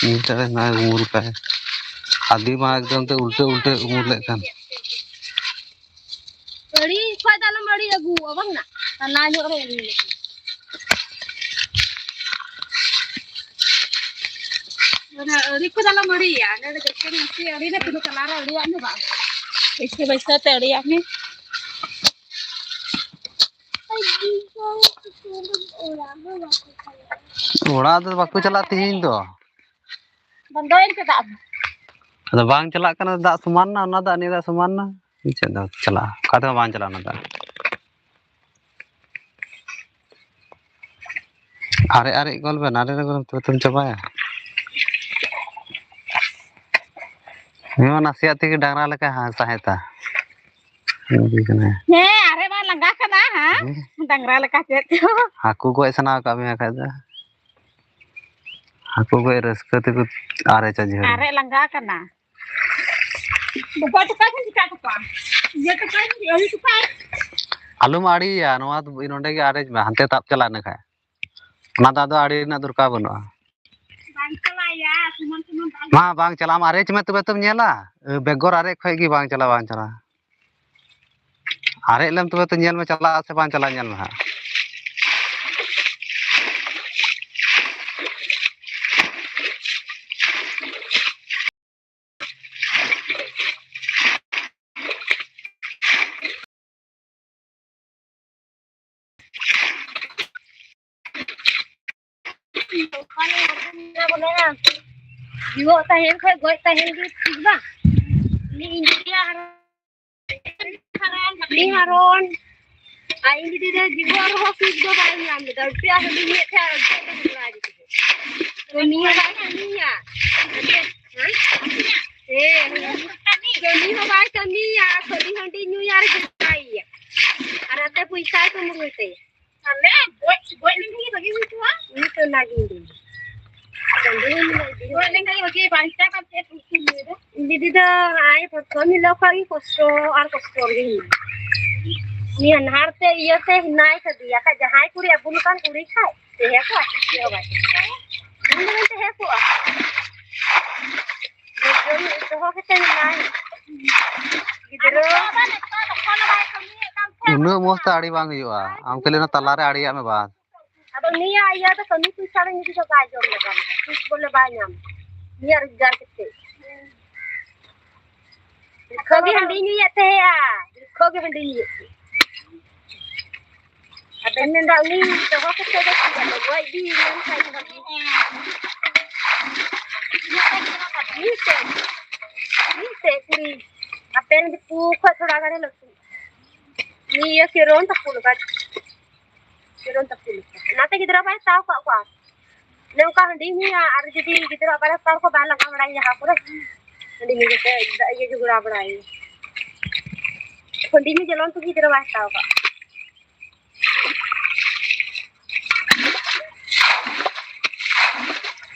ᱧᱩ ᱠᱟᱛᱮ ᱱᱚᱜᱼᱚᱭ ᱩᱢᱩᱞ ᱠᱟᱭ᱾ ᱟᱹᱰᱤ ᱢᱟ ᱮᱠᱫᱚᱢ ᱛᱮ ᱩᱞᱴᱟᱹ ᱩᱞᱴᱟᱹ ᱩᱢᱩᱞ ᱞᱮᱫ ᱠᱟᱱ᱾ ᱟᱹᱲᱤ ᱠᱷᱚᱡ ᱫᱚ ᱟᱞᱚᱢ ᱟᱹᱲᱤ ᱟᱹᱜᱩᱣᱟ, ᱵᱟᱝ ᱱᱟ? ᱛᱟᱞᱟ ᱧᱚᱜ ᱨᱮ ᱟᱹᱲᱤ ᱞᱮᱠᱷᱟᱱ᱾ ᱚᱱᱟ ᱟᱹᱲᱤ ᱠᱷᱚᱡ ᱫᱚ ᱟᱞᱚᱢ ᱟᱹᱲᱤᱭᱟ᱾ ᱱᱚᱰᱮ ᱡᱚᱛᱚ ᱱᱟᱥᱮ ᱟᱹᱲᱤ ᱞᱮ ᱯᱩᱨᱟᱹ ᱛᱟᱞᱟ ᱨᱮ ᱟᱹᱲᱤᱭᱟᱜ ᱢᱮ ᱵᱟᱝ᱾ ᱵᱟᱹᱭᱥᱟᱹ ᱵᱟᱹᱭᱥᱟᱹ ᱛᱮ ᱟᱹᱲᱤᱭᱟᱜ ᱢᱮ᱾ ᱚᱲᱟᱜ ᱫᱚ ᱵᱟᱠᱚ ᱪᱟᱞᱟᱜᱼᱟ ᱛᱤᱦᱤᱧ ᱫᱚ᱾ ᱵᱚᱱᱫᱚᱭᱮᱱ ᱛᱮ ᱫᱟᱜ ᱫᱚ᱾ ᱟᱫᱚ ᱵᱟᱝ ᱪᱟᱞᱟᱜ ᱠᱟᱱᱟ, ᱫᱟᱜ ᱥᱚᱢᱟᱱ ᱱᱟ, ᱚᱱᱟ ᱫᱟᱜ ᱱᱤᱭᱟᱹ ᱫᱟᱜ ᱥᱚᱢᱟᱱ ᱱᱟ᱾ ᱪᱮᱫ ᱫᱚ ᱪᱟᱞᱟᱜᱼᱟ? ᱚᱠᱟ ᱛᱮᱦᱚᱸ ᱵᱟᱝ ᱪᱟᱞᱟᱜᱼᱟ ᱚᱱᱟ ᱫᱟᱜ᱾ ᱟᱨᱮᱡ ᱟᱨᱮᱡ ᱜᱚᱞ ᱵᱮᱱ, ᱟᱨᱮᱡ ᱨᱮ ᱜᱚᱞ ᱛᱚᱵᱮ ᱛᱚᱢ ᱪᱟᱵᱟᱭᱟ᱾ ᱱᱚᱣᱟ ᱱᱟᱥᱮᱭᱟᱜ ᱛᱮᱜᱮ ᱰᱟᱝᱨᱟ ᱞᱮᱠᱟ ᱦᱟ-, ᱥᱟᱦᱮᱫᱟ᱾ ᱦᱮᱸ, ᱟᱨᱮᱡ ᱢᱟ ᱞᱟᱸᱜᱟ ᱠᱟᱱᱟ, ᱦᱮᱸ? ᱦᱮᱸ᱾ ᱰᱟᱝᱨᱟ ᱞᱮᱠᱟ ᱪᱮᱫ ᱪᱚ᱾ ᱦᱟᱹᱠᱩ ᱜᱚᱡ ᱥᱟᱱᱟ ᱟᱠᱟᱫ ᱢᱮᱭᱟ ᱠᱷᱟᱡ ᱫᱚ᱾ ᱦᱟᱹᱠᱩ ᱜᱚᱡ ᱨᱟᱹᱥᱠᱟᱹ ᱛᱮᱠᱚ ᱟᱨᱮᱡᱟ ᱡᱷᱟᱹᱲ᱾ ᱟᱨᱮᱡ ᱞᱟᱸᱜᱟ ᱠᱟᱱᱟ᱾ ᱵᱟᱵᱟ ᱛᱟᱠᱚ ᱠᱤᱱ ᱪᱤᱠᱟ ᱠᱚᱯᱟ? ᱤᱭᱟᱹ ᱛᱟᱠᱚ, ᱤᱭᱟᱹ ᱛᱟᱠᱚ᱾ ᱟᱞᱚᱢ ᱟᱲᱮᱭᱟ, ᱱᱚᱣᱟ ᱫᱚ ᱱᱚᱸᱰᱮ ᱜᱮ ᱟᱨᱮᱡ ᱢᱮ, ᱦᱟᱱᱛᱮ ᱛᱟᱵ ᱪᱟᱞᱟᱜ ᱤᱱᱟᱹ ᱠᱷᱟᱡ᱾ ᱚᱱᱟ ᱫᱚ ᱟᱫᱚ ᱟᱲᱮ ᱨᱮᱱᱟᱜ ᱫᱚᱨᱠᱟᱨ ᱵᱟᱹᱱᱩᱜᱼᱟ᱾ ᱵᱟᱝ ᱪᱟᱞᱟᱜᱼᱟ, ᱥᱚᱢᱟᱱ ᱥᱚᱢᱟᱱ ᱵᱟᱝ᱾ ᱢᱟ ᱵᱟᱝ ᱪᱟᱞᱟᱜᱼᱟ, ᱟᱢ ᱟᱨᱮᱡ ᱢᱮ ᱛᱚᱵᱮ ᱛᱚᱢ ᱧᱮᱞᱟ᱾ ᱵᱮᱜᱚᱨ ᱟᱨᱮᱡ ᱠᱷᱚᱡ ᱜᱮ ᱵᱟᱝ ᱪᱟᱞᱟᱜᱼᱟ, ᱵᱟᱝ ᱪᱟᱞᱟᱜᱼᱟ᱾ ᱟᱨᱮᱡ ᱞᱮᱢ ᱛᱚᱵᱮ ᱛᱚ ᱧᱮᱞ ᱢᱮ ᱪᱟᱞᱟᱜᱼᱟ ᱥᱮ ᱵᱟᱝ ᱪᱟᱞᱟᱜᱼᱟ, ᱧᱮᱞ ᱢᱮ ᱦᱟᱸᱜ᱾ ᱡᱤᱣᱮᱫ ᱛᱟᱦᱮᱱ ᱠᱷᱟᱡ ᱜᱚᱡ ᱛᱟᱦᱮᱱ ᱜᱮ ᱴᱷᱤᱠ ᱵᱟᱝ? ᱩᱱᱤ ᱤᱧ ᱫᱤᱫᱤᱭᱟᱜ ᱦᱟᱨᱚᱱ, ᱦᱟᱨᱚᱱ, ᱟᱨ ᱤᱧ ᱫᱤᱫᱤ ᱫᱚ ᱡᱤᱣᱮᱫ ᱨᱮᱦᱚᱸ ᱥᱩᱠ ᱫᱚ ᱵᱟᱭ ᱧᱟᱢ ᱞᱮᱫᱟ᱾ ᱩᱱᱠᱩᱭᱟᱜ ᱦᱟᱺᱰᱤ ᱧᱩᱭᱮᱫ ᱛᱟᱦᱮᱸᱫ ᱟᱨ ᱩᱱᱠᱩᱭᱟᱜ ᱫᱚ ᱦᱟᱺᱰᱤ ᱧᱩᱭᱟ᱾ ᱛᱚ ᱱᱤᱭᱟᱹ ᱵᱟᱭ ᱠᱟᱹᱢᱤᱭᱟ᱾ ᱦᱮᱸ? ᱦᱮᱸ᱾ ᱠᱟᱹᱢᱤ ᱦᱚᱸ ᱵᱟᱭ ᱠᱟᱹᱢᱤᱭᱟ, ᱠᱷᱟᱹᱞᱤ ᱦᱟᱺᱰᱤ ᱧᱩᱭᱟ ᱟᱨ ᱜᱮᱸᱫᱟᱭᱮᱭᱟ᱾ ᱟᱨ ᱟᱛᱮ ᱯᱚᱭᱥᱟᱭ ᱠᱩᱢᱵᱽᱲᱩᱭ ᱛᱟᱭᱟ᱾ ᱟᱞᱮ ᱜᱚᱡ, ᱜᱚᱡ ᱞᱮᱱᱠᱷᱟᱱ ᱜᱮ ᱵᱷᱟᱜᱤ ᱦᱩᱭ ᱠᱚᱜᱼᱟ᱾ ᱤᱧ ᱛᱚ ᱚᱱᱟᱜᱤᱧ ᱞᱟᱹᱭᱫᱟ᱾ ᱪᱟᱸᱫᱳ ᱵᱚᱸᱜᱟ ᱤᱫᱤ ᱜᱚᱡ ᱞᱮᱱᱠᱷᱟᱱ ᱜᱮ ᱵᱷᱟᱜᱤ, ᱵᱟᱧᱪᱟᱣ ᱠᱟᱛᱮ ᱩᱛᱩ ᱞᱮᱫᱟ᱾ ᱫᱤᱫᱤ ᱫᱚ ᱟᱭ ᱯᱨᱚᱛᱷᱚᱢ ᱦᱤᱞᱳᱜ ᱠᱷᱚᱱ ᱜᱮ ᱠᱚᱥᱴᱚ ᱟᱨ ᱠᱚᱥᱴᱚ ᱨᱮᱜᱮ ᱦᱮᱱᱟᱭᱟ᱾ ᱩᱱᱤ ᱦᱟᱱᱦᱟᱨ ᱛᱮ ᱤᱭᱟᱹ ᱛᱮ ᱦᱮᱱᱟᱭ ᱠᱟᱫᱮᱭᱟ᱾ ᱠᱷᱟᱡ ᱡᱟᱦᱟᱸᱭ ᱠᱩᱲᱤ ᱟᱵᱚ ᱞᱮᱠᱟᱱ ᱠᱩᱲᱤ ᱠᱷᱟᱡ ᱛᱟᱦᱮᱸ ᱠᱚᱜᱼᱟ, ᱪᱮᱫ ᱦᱚᱸ ᱵᱟᱭ ᱛᱟᱦᱮᱸ ᱠᱚᱜᱼᱟ᱾ ᱤᱧ ᱫᱚ ᱵᱟᱹᱧ ᱛᱟᱦᱮᱸ ᱠᱚᱜᱼᱟ᱾ ᱫᱚᱦᱚ ᱠᱟᱛᱮ ᱢᱮᱱᱟᱭ᱾ ᱜᱤᱫᱽᱨᱟᱹ᱾ ᱩᱱᱟᱹᱜ ᱢᱚᱸᱡᱽ ᱛᱮ ᱟᱲᱮ ᱵᱟᱝ ᱦᱩᱭᱩᱜᱼᱟ, ᱟᱢ ᱠᱷᱟᱹᱞᱤ ᱚᱱᱟ ᱛᱟᱞᱟᱨᱮ ᱟᱲᱮᱭᱟᱜ ᱢᱮ ᱵᱟᱥ᱾ ᱟᱫᱚ ᱩᱱᱤᱭᱟᱜ ᱤᱭᱟᱹ ᱫᱚ ᱠᱟᱹᱢᱤ ᱯᱚᱭᱥᱟ ᱫᱚ ᱩᱱᱤ ᱫᱚ ᱵᱟᱭ ᱡᱚᱢ ᱞᱮᱫᱟ, ᱛᱤᱥ ᱵᱚᱞᱮ ᱵᱟᱭ ᱧᱟᱢ᱾ ᱩᱱᱤᱭᱟᱜ ᱨᱳᱡᱽᱜᱟᱨ ᱠᱟᱛᱮ᱾ ᱫᱤᱨᱜᱷᱚ ᱜᱮ ᱦᱟᱺᱰᱤ ᱧᱩᱭᱮᱫ ᱛᱟᱦᱮᱸᱜᱼᱟ, ᱫᱤᱨᱜᱷᱚ ᱜᱮ ᱦᱟᱺᱰᱤ ᱧᱩᱭᱮᱫ ᱛᱟᱦᱮᱸᱜᱼᱟ᱾ ᱟᱫᱚᱧ ᱢᱮᱱᱫᱟ, ᱩᱱᱤ ᱫᱚᱦᱚ ᱠᱟᱛᱮ ᱫᱚ ᱪᱮᱫ ᱟᱫᱚ? ᱜᱚᱡ ᱤᱫᱤ ᱢᱮᱱᱠᱷᱟᱱ ᱵᱷᱟᱜᱤ᱾ ᱢᱤᱫᱴᱮᱡ, ᱢᱤᱫᱴᱮᱡ ᱠᱩᱲᱤ, ᱟᱯᱮ ᱨᱮᱱ ᱫᱤᱠᱩ ᱠᱷᱚᱡ ᱛᱷᱚᱲᱟ ᱜᱟᱱᱮ ᱞᱟᱹᱴᱩ᱾ ᱱᱤᱭᱟᱹ ᱠᱮᱨᱚᱱ ᱛᱟᱠᱚ ᱞᱮᱠᱟ᱾ ᱡᱮᱢᱚᱱ ᱛᱟᱠᱚ ᱞᱮᱠᱟ᱾ ᱚᱱᱟᱛᱮ ᱜᱤᱫᱽᱨᱟᱹ ᱵᱟᱭ ᱦᱟᱛᱟᱣ ᱠᱟᱜ ᱠᱚᱣᱟ᱾ ᱚᱱᱮ ᱚᱱᱠᱟ ᱦᱟᱺᱰᱤ ᱧᱩᱭᱟ, ᱟᱨ ᱡᱩᱫᱤ ᱜᱤᱫᱽᱨᱟᱹ ᱵᱟᱭ ᱦᱟᱛᱟᱣ ᱠᱚᱣᱟ, ᱵᱟᱭ ᱞᱟᱜᱟ ᱵᱟᱲᱟᱭᱟ ᱡᱟᱦᱟᱸ ᱠᱚᱨᱮ, ᱦᱟᱺᱰᱤ ᱧᱩ ᱠᱟᱛᱮ ᱤᱭᱟᱹ ᱡᱷᱚᱜᱽᱲᱟ ᱵᱟᱲᱟᱭᱟ᱾ ᱦᱟᱺᱰᱤ ᱧᱩ ᱡᱟᱞᱚᱱ ᱛᱮ ᱜᱤᱫᱽᱨᱟᱹ ᱵᱟᱭ ᱦᱟᱛᱟᱣ ᱠᱟᱜ ᱠᱚᱣᱟ᱾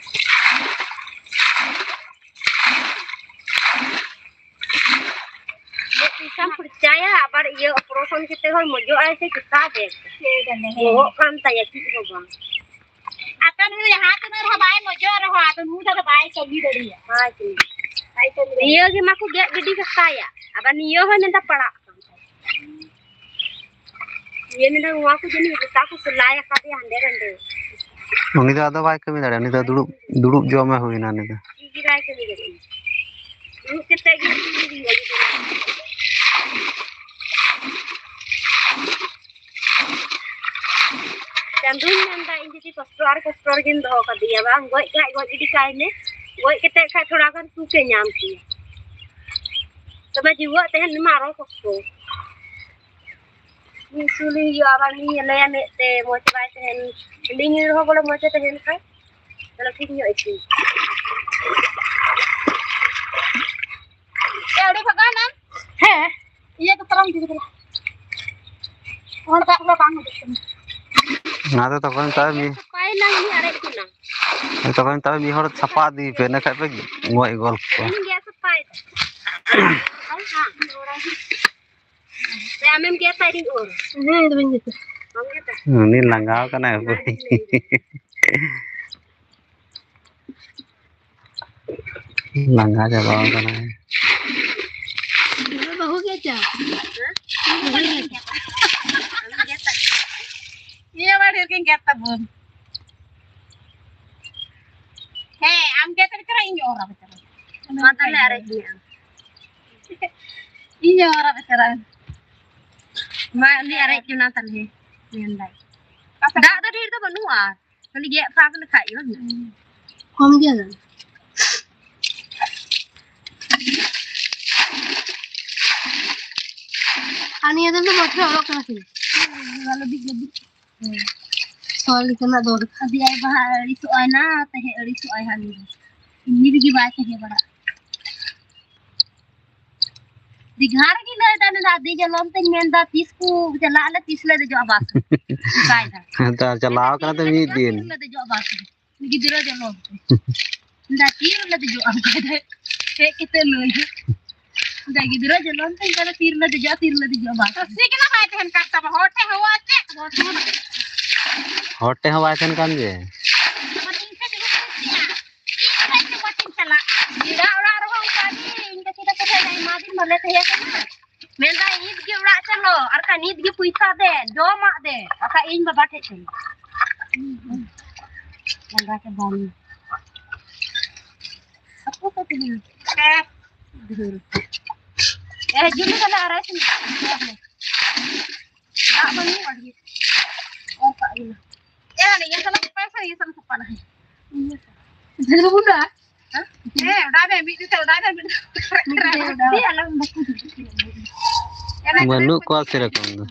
ᱛᱤᱥᱮᱢ ᱯᱷᱩᱨᱪᱟᱭᱟ, ᱟᱵᱟᱨ ᱤᱭᱟᱹ operation ᱠᱟᱛᱮ ᱦᱚᱸ ᱢᱚᱡᱚᱜ ᱟᱭ ᱥᱮ ᱪᱮᱠᱟ ᱵᱮᱥ? ᱵᱚᱦᱚᱜ ᱠᱟᱱ ᱛᱟᱭᱟ, ᱪᱮᱫ ᱦᱚᱸ ᱵᱟᱝ᱾ ᱟᱫᱚ ᱱᱩᱭ ᱡᱟᱦᱟᱸ ᱛᱤᱱᱟᱹᱜ ᱨᱮᱦᱚᱸ ᱵᱟᱭ ᱢᱚᱡᱚᱜ ᱨᱮᱦᱚᱸ, ᱟᱫᱚ ᱱᱩᱭ ᱫᱚ ᱵᱟᱭ ᱠᱟᱹᱢᱤ ᱫᱟᱲᱮᱭᱟᱜᱼᱟ᱾ ᱵᱟᱭ ᱠᱟᱹᱢᱤ᱾ ᱵᱟᱭ ᱠᱟᱹᱢᱤ ᱫᱟᱲᱮᱭᱟᱜᱼᱟ᱾ ᱱᱤᱭᱟᱹ ᱜᱮ ᱢᱟᱠᱚ ᱜᱮᱫ ᱜᱤᱰᱤ ᱠᱟᱛᱟᱭᱟ, ᱟᱵᱟᱨ ᱱᱤᱭᱟᱹ ᱦᱚᱸ ᱢᱮᱱᱫᱟ ᱯᱟᱲᱟᱜ ᱠᱟᱱ ᱛᱟᱭᱟ᱾ ᱤᱭᱟᱹ ᱢᱮᱱᱫᱟ ᱱᱚᱣᱟ ᱠᱚ ᱡᱟᱹᱱᱤᱡ ᱜᱚᱴᱟ ᱠᱚ ᱥᱮᱞᱟᱭ ᱟᱠᱟᱫᱮᱭᱟ ᱦᱟᱸᱰᱮ ᱱᱟᱰᱮ᱾ ᱩᱱᱤ ᱫᱚ ᱟᱫᱚ ᱵᱟᱭ ᱠᱟᱹᱢᱤ ᱫᱟᱲᱮᱭᱟᱜᱼᱟ, ᱩᱱᱤ ᱫᱚ ᱫᱩᱲᱩᱵ, ᱫᱩᱲᱩᱵ ᱡᱚᱢᱮ ᱦᱩᱭᱱᱟ ᱩᱱᱤ ᱫᱚ᱾ ᱪᱮᱫ ᱜᱮ ᱵᱟᱭ ᱠᱟᱹᱢᱤ ᱫᱟᱲᱮᱭᱟᱜᱼᱟ᱾ ᱫᱩᱲᱩᱵ ᱠᱟᱛᱮ ᱜᱮ ᱪᱮᱫ ᱦᱩᱭᱩᱜᱼᱟ ᱡᱩᱫᱤ ᱵᱟᱝ? ᱪᱟᱸᱫᱳᱧ ᱢᱮᱱᱫᱟ, ᱤᱧ ᱡᱩᱫᱤ ᱠᱚᱥᱴᱚ ᱟᱨ ᱠᱚᱥᱴᱚ ᱨᱮᱜᱮᱢ ᱫᱚᱦᱚ ᱠᱟᱫᱮᱭᱟ, ᱵᱟᱝ ᱜᱚᱡ ᱠᱷᱟᱡ ᱜᱚᱡ ᱜᱤᱰᱤ ᱠᱟᱭ ᱢᱮ, ᱜᱚᱡ ᱠᱟᱛᱮ ᱠᱷᱟᱡ ᱛᱷᱚᱲᱟ ᱜᱟᱱ ᱥᱩᱠᱮ ᱧᱟᱢ ᱠᱮᱭᱟ, ᱛᱚᱵᱮ ᱡᱤᱣᱮᱫ ᱛᱟᱦᱮᱱ ᱢᱟ ᱟᱨᱚ ᱠᱚᱥᱴᱚ᱾ ᱩᱱᱤ ᱥᱩᱞᱤ ᱦᱩᱭᱩᱜᱼᱟ, ᱟᱵᱟᱨ ᱩᱱᱤ ᱧᱮᱞᱮᱭᱟ ᱢᱮᱫ ᱛᱮ, ᱢᱚᱡᱽ ᱵᱟᱭ ᱛᱟᱦᱮᱱ, ᱦᱟᱺᱰᱤ ᱧᱩ ᱨᱮᱦᱚᱸ ᱵᱚᱞᱮ ᱢᱚᱡᱽ ᱮ ᱛᱟᱦᱮᱱ ᱠᱷᱟᱡ, ᱛᱟᱦᱞᱮ ᱴᱷᱤᱠ ᱧᱚᱜ ᱤᱥᱤᱱ᱾ ᱮ, ᱚᱸᱰᱮ ᱵᱷᱟᱜᱟᱣ ᱮᱱᱟᱢ? ᱦᱮᱸ, ᱤᱭᱟᱹ ᱠᱚ ᱛᱟᱨᱟᱢ ᱤᱫᱤ ᱠᱮᱫᱟ᱾ ᱦᱚᱲ ᱫᱟᱜ ᱫᱚ ᱵᱟᱝ ᱩᱰᱩᱠ ᱠᱟᱱᱟ᱾ ᱚᱱᱟᱛᱮ ᱛᱚᱠᱷᱚᱱ ᱛᱟᱣ ᱢᱤᱫ, ᱥᱟᱯᱷᱟᱭ ᱱᱟᱝ ᱩᱱᱤ ᱟᱨᱮᱡ ᱠᱟᱱᱟ᱾ ᱛᱚᱠᱷᱚᱱ ᱛᱟᱣ ᱢᱤᱫ ᱦᱚᱲ ᱥᱟᱯᱷᱟ ᱤᱫᱤ ᱯᱮ, ᱤᱱᱟᱹ ᱠᱷᱟᱡ ᱯᱮ ᱜᱚᱡ ᱜᱚᱞ ᱠᱚᱣᱟ᱾ ᱩᱱᱤ ᱜᱮ ᱥᱟᱯᱷᱟᱭ ᱫᱟ᱾ ᱦᱳᱭ ᱦᱟᱸᱜ᱾ ᱥᱮ ᱟᱢᱮᱢ ᱜᱮᱫ ᱛᱟᱭ ᱨᱤᱧ ᱚᱨ? ᱦᱮᱸ, ᱤᱧ ᱫᱚ ᱵᱟᱹᱧ ᱜᱮᱫᱟ᱾ ᱵᱟᱢ ᱜᱮᱫᱟ? ᱩᱱᱤ ᱞᱟᱸᱜᱟᱣ ᱠᱟᱱᱟᱭ ᱚᱠᱚᱭ᱾ ᱞᱟᱸᱜᱟ ᱪᱟᱵᱟᱣ ᱠᱟᱱᱟᱭ᱾ ᱵᱟᱹᱦᱩ ᱜᱮᱫ ᱪᱟ᱾ ᱦᱮᱸ? ᱵᱟᱹᱦᱩ ᱜᱮᱫ ᱪᱟ᱾ ᱟᱢᱮᱢ ᱜᱮᱫ ᱛᱟᱭ? ᱤᱧ ᱢᱟ ᱰᱷᱮᱨ ᱜᱤᱧ ᱜᱮᱫ ᱛᱟᱵᱚᱱ᱾ ᱦᱮᱸ, ᱟᱢ ᱜᱮᱫ ᱞᱮᱠᱷᱟᱱ ᱤᱧ ᱚᱨᱟ ᱵᱮᱪᱟᱨᱟ᱾ ᱢᱟ ᱛᱟᱦᱞᱮ ᱟᱨᱮᱡ ᱢᱮ ᱟᱢ᱾ ᱤᱧ ᱚᱨᱟ ᱵᱮᱪᱟᱨᱟ᱾ ᱢᱟ ᱩᱱᱤ ᱟᱨᱮᱡ ᱡᱚᱱᱟ ᱛᱟᱞᱦᱮ᱾ ᱢᱮᱱᱫᱟᱭ᱾ ᱫᱟᱜ ᱫᱚ ᱰᱷᱮᱨ ᱫᱚ ᱵᱟᱹᱱᱩᱜᱼᱟ᱾ ᱠᱷᱟᱹᱞᱤ ᱜᱮᱫ ᱯᱷᱟᱸᱠ ᱞᱮᱠᱷᱟᱡ ᱜᱮ ᱵᱟᱝ? ᱠᱚᱢ ᱜᱮᱭᱟ ᱫᱟᱫᱟ᱾ ᱟᱨ ᱱᱤᱭᱟᱹ ᱫᱚ ᱢᱚᱡᱽ ᱜᱮ ᱚᱨᱚᱜ ᱠᱟᱱᱟ ᱥᱮ? ᱞᱟᱹᱵᱤᱫ, ᱞᱟᱹᱵᱤᱫ᱾ ᱦᱮᱸ᱾ ᱥᱚ ᱞᱮᱠᱟᱱᱟᱜ ᱫᱚ ᱠᱷᱟᱫᱤ ᱟᱭ ᱵᱟᱦᱟ ᱟᱹᱲᱤᱥᱚᱜ ᱟᱭ ᱱᱟ, ᱛᱟᱦᱮᱸ ᱟᱹᱲᱤᱥᱚᱜ ᱟᱭ ᱦᱟᱸᱜ ᱱᱩᱭ ᱫᱚ᱾ ᱮᱢᱱᱤ ᱨᱮᱜᱮ ᱵᱟᱭ ᱛᱟᱦᱮᱸ ᱵᱟᱲᱟᱜᱼᱟ᱾ ᱫᱤᱜᱷᱟ ᱨᱮᱜᱮ ᱞᱟᱹᱭ ᱫᱟ, ᱢᱮᱱᱫᱟ, "ᱟᱹᱰᱤ ᱡᱚᱞᱚᱱ ᱛᱮᱧ ᱢᱮᱱᱫᱟ, ᱛᱤᱥ ᱠᱚ ᱪᱟᱞᱟᱜ ᱟᱞᱮ, ᱛᱤᱥ ᱞᱮ ᱫᱮᱡᱚᱜᱼᱟ ᱵᱟᱥ ᱨᱮ?" ᱚᱱᱠᱟᱭ ᱫᱟ᱾ ᱦᱮᱸ, ᱛᱚ, ᱟᱨ ᱪᱟᱞᱟᱣ ᱠᱟᱱᱟ ᱛᱚ ᱢᱤᱫ ᱫᱤᱱ᱾ ᱛᱤᱥ ᱞᱮ ᱫᱮᱡᱚᱜᱼᱟ ᱵᱟᱥ ᱨᱮ? ᱜᱤᱫᱽᱨᱟᱹ ᱡᱚᱞᱚᱱ ᱛᱮ᱾ ᱢᱮᱱᱫᱟ, "ᱛᱤ ᱨᱮᱞᱮ ᱫᱮᱡᱚᱜᱼᱟ?" ᱚᱱᱠᱟᱭ ᱫᱟ᱾ ᱦᱮᱡ ᱠᱟᱛᱮ ᱞᱟᱹᱭ᱾ ᱢᱮᱱᱫᱟ, ᱜᱤᱫᱽᱨᱟᱹ ᱡᱚᱞᱚᱱ ᱛᱮ ᱚᱱᱠᱟ ᱫᱚ ᱛᱤ ᱨᱮᱞᱮ ᱫᱮᱡᱚᱜᱼᱟ, ᱛᱤ ᱨᱮᱞᱮ ᱫᱮᱡᱚᱜᱼᱟ ᱵᱟᱥ ᱨᱮ? ᱛᱟᱥᱮ ᱠᱟᱱᱟ ᱵᱟᱭ ᱛᱟᱦᱮᱱ ᱠᱟᱱ ᱛᱟᱢᱟ, ᱦᱚᱲ ᱴᱷᱮᱱ ᱦᱚᱦᱚ ᱪᱮᱫ? ᱦᱚᱲ ᱴᱷᱮᱱ ᱦᱚᱸ ᱵᱟᱭ ᱛᱟᱦᱮᱱ ᱠᱟᱱ ᱡᱮ᱾ ᱟᱫᱚ ᱤᱧ ᱴᱷᱮᱱ ᱫᱚ ᱵᱟᱹᱧ ᱪᱟᱞᱟᱜᱼᱟ᱾ ᱤᱧ ᱴᱷᱮᱱ ᱫᱚ ᱵᱟᱹᱧ ᱪᱟᱞᱟᱜᱼᱟ᱾ ᱯᱮᱲᱟ ᱚᱲᱟᱜ ᱨᱮᱦᱚᱸ ᱚᱱᱠᱟ ᱜᱮ, ᱤᱧ ᱜᱟᱛᱮ ᱛᱟᱠᱚ ᱴᱷᱮᱱ ᱟᱭᱢᱟ ᱫᱤᱱ ᱵᱟᱞᱮ ᱛᱟᱦᱮᱸ ᱠᱟᱱᱟ᱾ ᱢᱮᱱᱫᱟᱭ, "ᱱᱤᱛ ᱜᱮ ᱚᱲᱟᱜ ᱪᱚᱞᱚ, ᱟᱨ ᱠᱷᱟᱡ ᱱᱤᱛ ᱜᱮ ᱯᱚᱭᱥᱟ ᱫᱮ, ᱡᱚᱢᱟᱜ ᱫᱮ, ᱟᱨ ᱠᱷᱟᱡ ᱤᱧ ᱵᱟᱵᱟ ᱴᱷᱮᱡ ᱪᱚᱞᱚ᱾" ᱞᱟᱸᱫᱟ ᱪᱟᱵᱟᱭᱮᱱᱟ᱾ ᱦᱟᱹᱠᱩ ᱠᱚ ᱛᱮᱦᱮᱧ ᱰᱷᱮᱨ᱾ ᱮ, ᱡᱩᱞᱩ ᱠᱟᱱᱟ ᱟᱨ ᱤᱥᱤᱱ᱾ ᱫᱟᱜ ᱵᱟᱹᱱᱩᱜ ᱟᱹᱰᱤ᱾ ᱚᱨ ᱠᱟᱜ ᱦᱩᱭᱩᱜᱼᱟ᱾ ᱮ, ᱱᱤᱭᱟᱹ ᱥᱟᱞᱟᱜ ᱥᱟᱯᱷᱟᱭ ᱥᱮ ᱱᱤᱭᱟᱹ ᱥᱟᱞᱟᱜ ᱥᱟᱯᱷᱟ ᱞᱟᱦᱟᱭ? ᱱᱤᱭᱟᱹ ᱥᱟᱞᱟᱜ᱾ ᱦᱮᱸ? ᱦᱮᱸ, ᱚᱰᱟᱣ ᱢᱮ, ᱢᱤᱫ ᱛᱤ ᱛᱮ ᱚᱰᱟᱣ ᱢᱮ, ᱢᱤᱫ ᱛᱤ ᱛᱮ ᱚᱰᱟᱣ ᱢᱮ᱾ ᱟᱞᱚᱢ ᱵᱟᱠᱚ ᱫᱩᱲᱩᱵ ᱠᱟᱱᱟ᱾ ᱵᱟᱹᱱᱩᱜ ᱠᱚᱣᱟ ᱥᱮᱨᱚᱠᱚᱢ ᱫᱚ᱾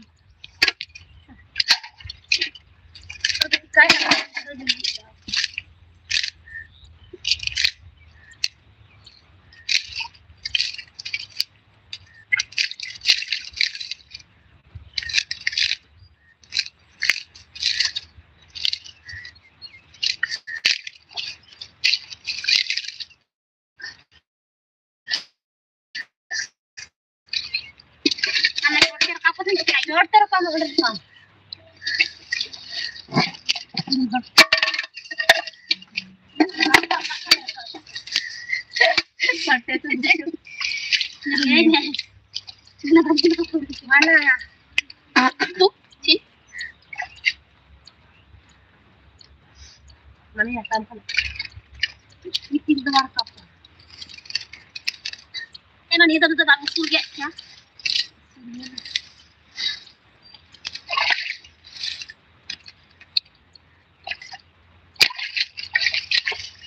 ᱢᱟᱱᱮ ᱦᱟᱛᱟᱣ ᱠᱟᱱᱟ᱾ ᱢᱤᱫᱴᱤᱡ ᱫᱚ ᱵᱟᱨ ᱠᱟᱯ᱾ ᱮᱱᱟ ᱱᱤᱭᱟᱹ ᱫᱚ ᱵᱟᱝ ᱩᱥᱩᱞ ᱜᱮᱫ ᱠᱮᱭᱟ᱾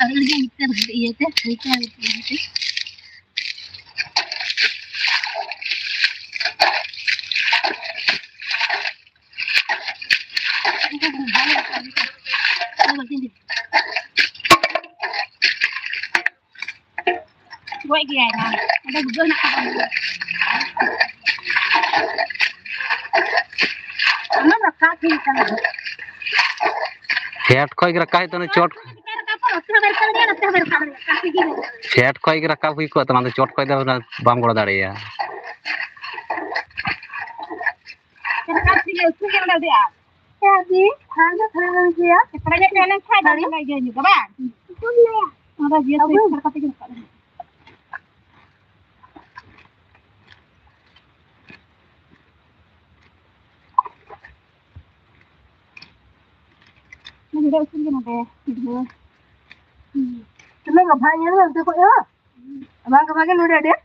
ᱟᱨ ᱤᱧ ᱫᱚ ᱢᱤᱫᱴᱮᱱ ᱤᱭᱟᱹᱛᱮ, ᱢᱤᱫᱴᱮᱱ ᱤᱭᱟᱹᱛᱮ᱾ ᱜᱮᱭᱟᱭ ᱱᱟᱝ᱾ ᱚᱸᱰᱮ ᱵᱩᱡᱷᱟᱹᱣ ᱦᱮᱱᱟᱜ ᱛᱟᱵᱚᱱ ᱜᱮᱭᱟ᱾ ᱟᱢᱟᱜ ᱨᱟᱠᱟᱵ ᱦᱩᱭ ᱠᱟᱱᱟ᱾ ᱯᱷᱮᱰ ᱠᱷᱚᱡ ᱜᱮ ᱨᱟᱠᱟᱵ ᱦᱩᱭᱩᱜ ᱛᱟᱵᱚᱱᱟ, ᱪᱚᱴ᱾ ᱱᱚᱛᱮ ᱦᱚᱸ ᱵᱟᱭ ᱨᱟᱠᱟᱵ ᱫᱟᱲᱮᱭᱟᱜᱼᱟ, ᱱᱚᱛᱮ ᱦᱚᱸ ᱵᱟᱭ ᱨᱟᱠᱟᱵ ᱫᱟᱲᱮᱭᱟᱜᱼᱟ, ᱚᱠᱟ ᱛᱮᱜᱮ ᱵᱟᱭ ᱨᱟᱠᱟᱵ᱾ ᱯᱷᱮᱰ ᱠᱷᱚᱡ ᱜᱮ ᱨᱟᱠᱟᱵ ᱦᱩᱭ ᱠᱚᱜ ᱛᱟᱢᱟ, ᱟᱫᱚ ᱪᱚᱴ ᱠᱷᱚᱡ ᱫᱚ ᱵᱟᱢ ᱜᱚᱲᱚ ᱫᱟᱲᱮᱭᱟᱜᱼᱟ᱾ ᱨᱟᱠᱟᱵ ᱛᱮᱜᱮ ᱩᱥᱩᱞ ᱜᱮ ᱚᱸᱰᱮ ᱫᱮᱭᱟ᱾ ᱦᱮᱸ, ᱫᱤ, ᱦᱮᱸ, ᱦᱮᱸ, ᱦᱮᱸ, ᱦᱮᱸ᱾ ᱮᱠᱞᱟ ᱜᱮ ᱛᱟᱦᱮᱸ ᱞᱮᱱ ᱠᱷᱟᱡ ᱫᱚ ᱟᱹᱰᱤ ᱱᱟᱯᱟᱭ ᱜᱮ ᱦᱩᱭᱩᱜᱼᱟ, ᱵᱟᱝ? ᱚᱱᱟ ᱫᱚ ᱡᱤᱭᱟᱹ ᱥᱮ ᱟᱵᱚ ᱮᱠᱞᱟ ᱠᱟᱛᱮ ᱜᱮ ᱨᱟᱠᱟᱵ ᱦᱩᱭᱩᱜᱼᱟ᱾ ᱱᱚᱰᱮ ᱩᱥᱩᱞ ᱜᱮ ᱱᱚᱰᱮ᱾ ᱛᱤᱱᱟᱹᱜ ᱜᱟᱵᱷᱟ ᱧᱮᱞ ᱢᱮ ᱚᱱᱛᱮ ᱠᱷᱚᱡ ᱦᱚᱸ᱾ ᱵᱟᱝ ᱜᱟᱵᱷᱟ ᱜᱮ ᱱᱚᱰᱮ ᱟᱹᱰᱤ ᱟᱸᱴ᱾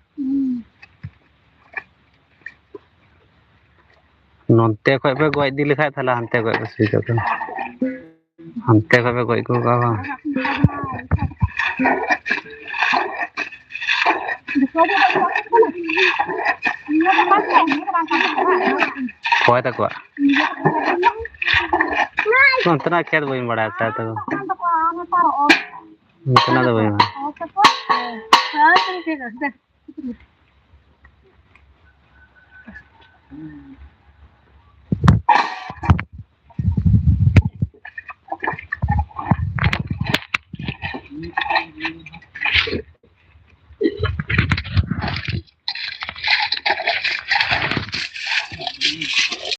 ᱱᱚᱱᱛᱮ ᱠᱷᱚᱡ ᱯᱮ ᱜᱚᱡ ᱤᱫᱤ ᱞᱮᱠᱷᱟᱡ ᱛᱟᱦᱞᱮ ᱦᱟᱱᱛᱮ ᱜᱚᱡ ᱯᱮ ᱥᱩᱵᱤᱫᱷᱟ ᱠᱟᱱᱟ᱾ ᱦᱟᱱᱛᱮ ᱠᱷᱚᱡ ᱯᱮ ᱜᱚᱡ ᱠᱚ ᱠᱚᱣᱟ ᱵᱟᱝ? ᱚᱠᱚᱭ ᱛᱟᱠᱚᱣᱟᱜ? ᱚᱱᱛᱮᱱᱟᱜ ᱠᱷᱮᱛ ᱵᱟᱹᱧ ᱵᱟᱲᱟᱭᱟ ᱥᱮ ᱛᱚ᱾ ᱚᱱᱛᱮᱱᱟᱜ ᱫᱚ ᱵᱟᱹᱧ ᱵᱟᱲᱟᱭᱟ᱾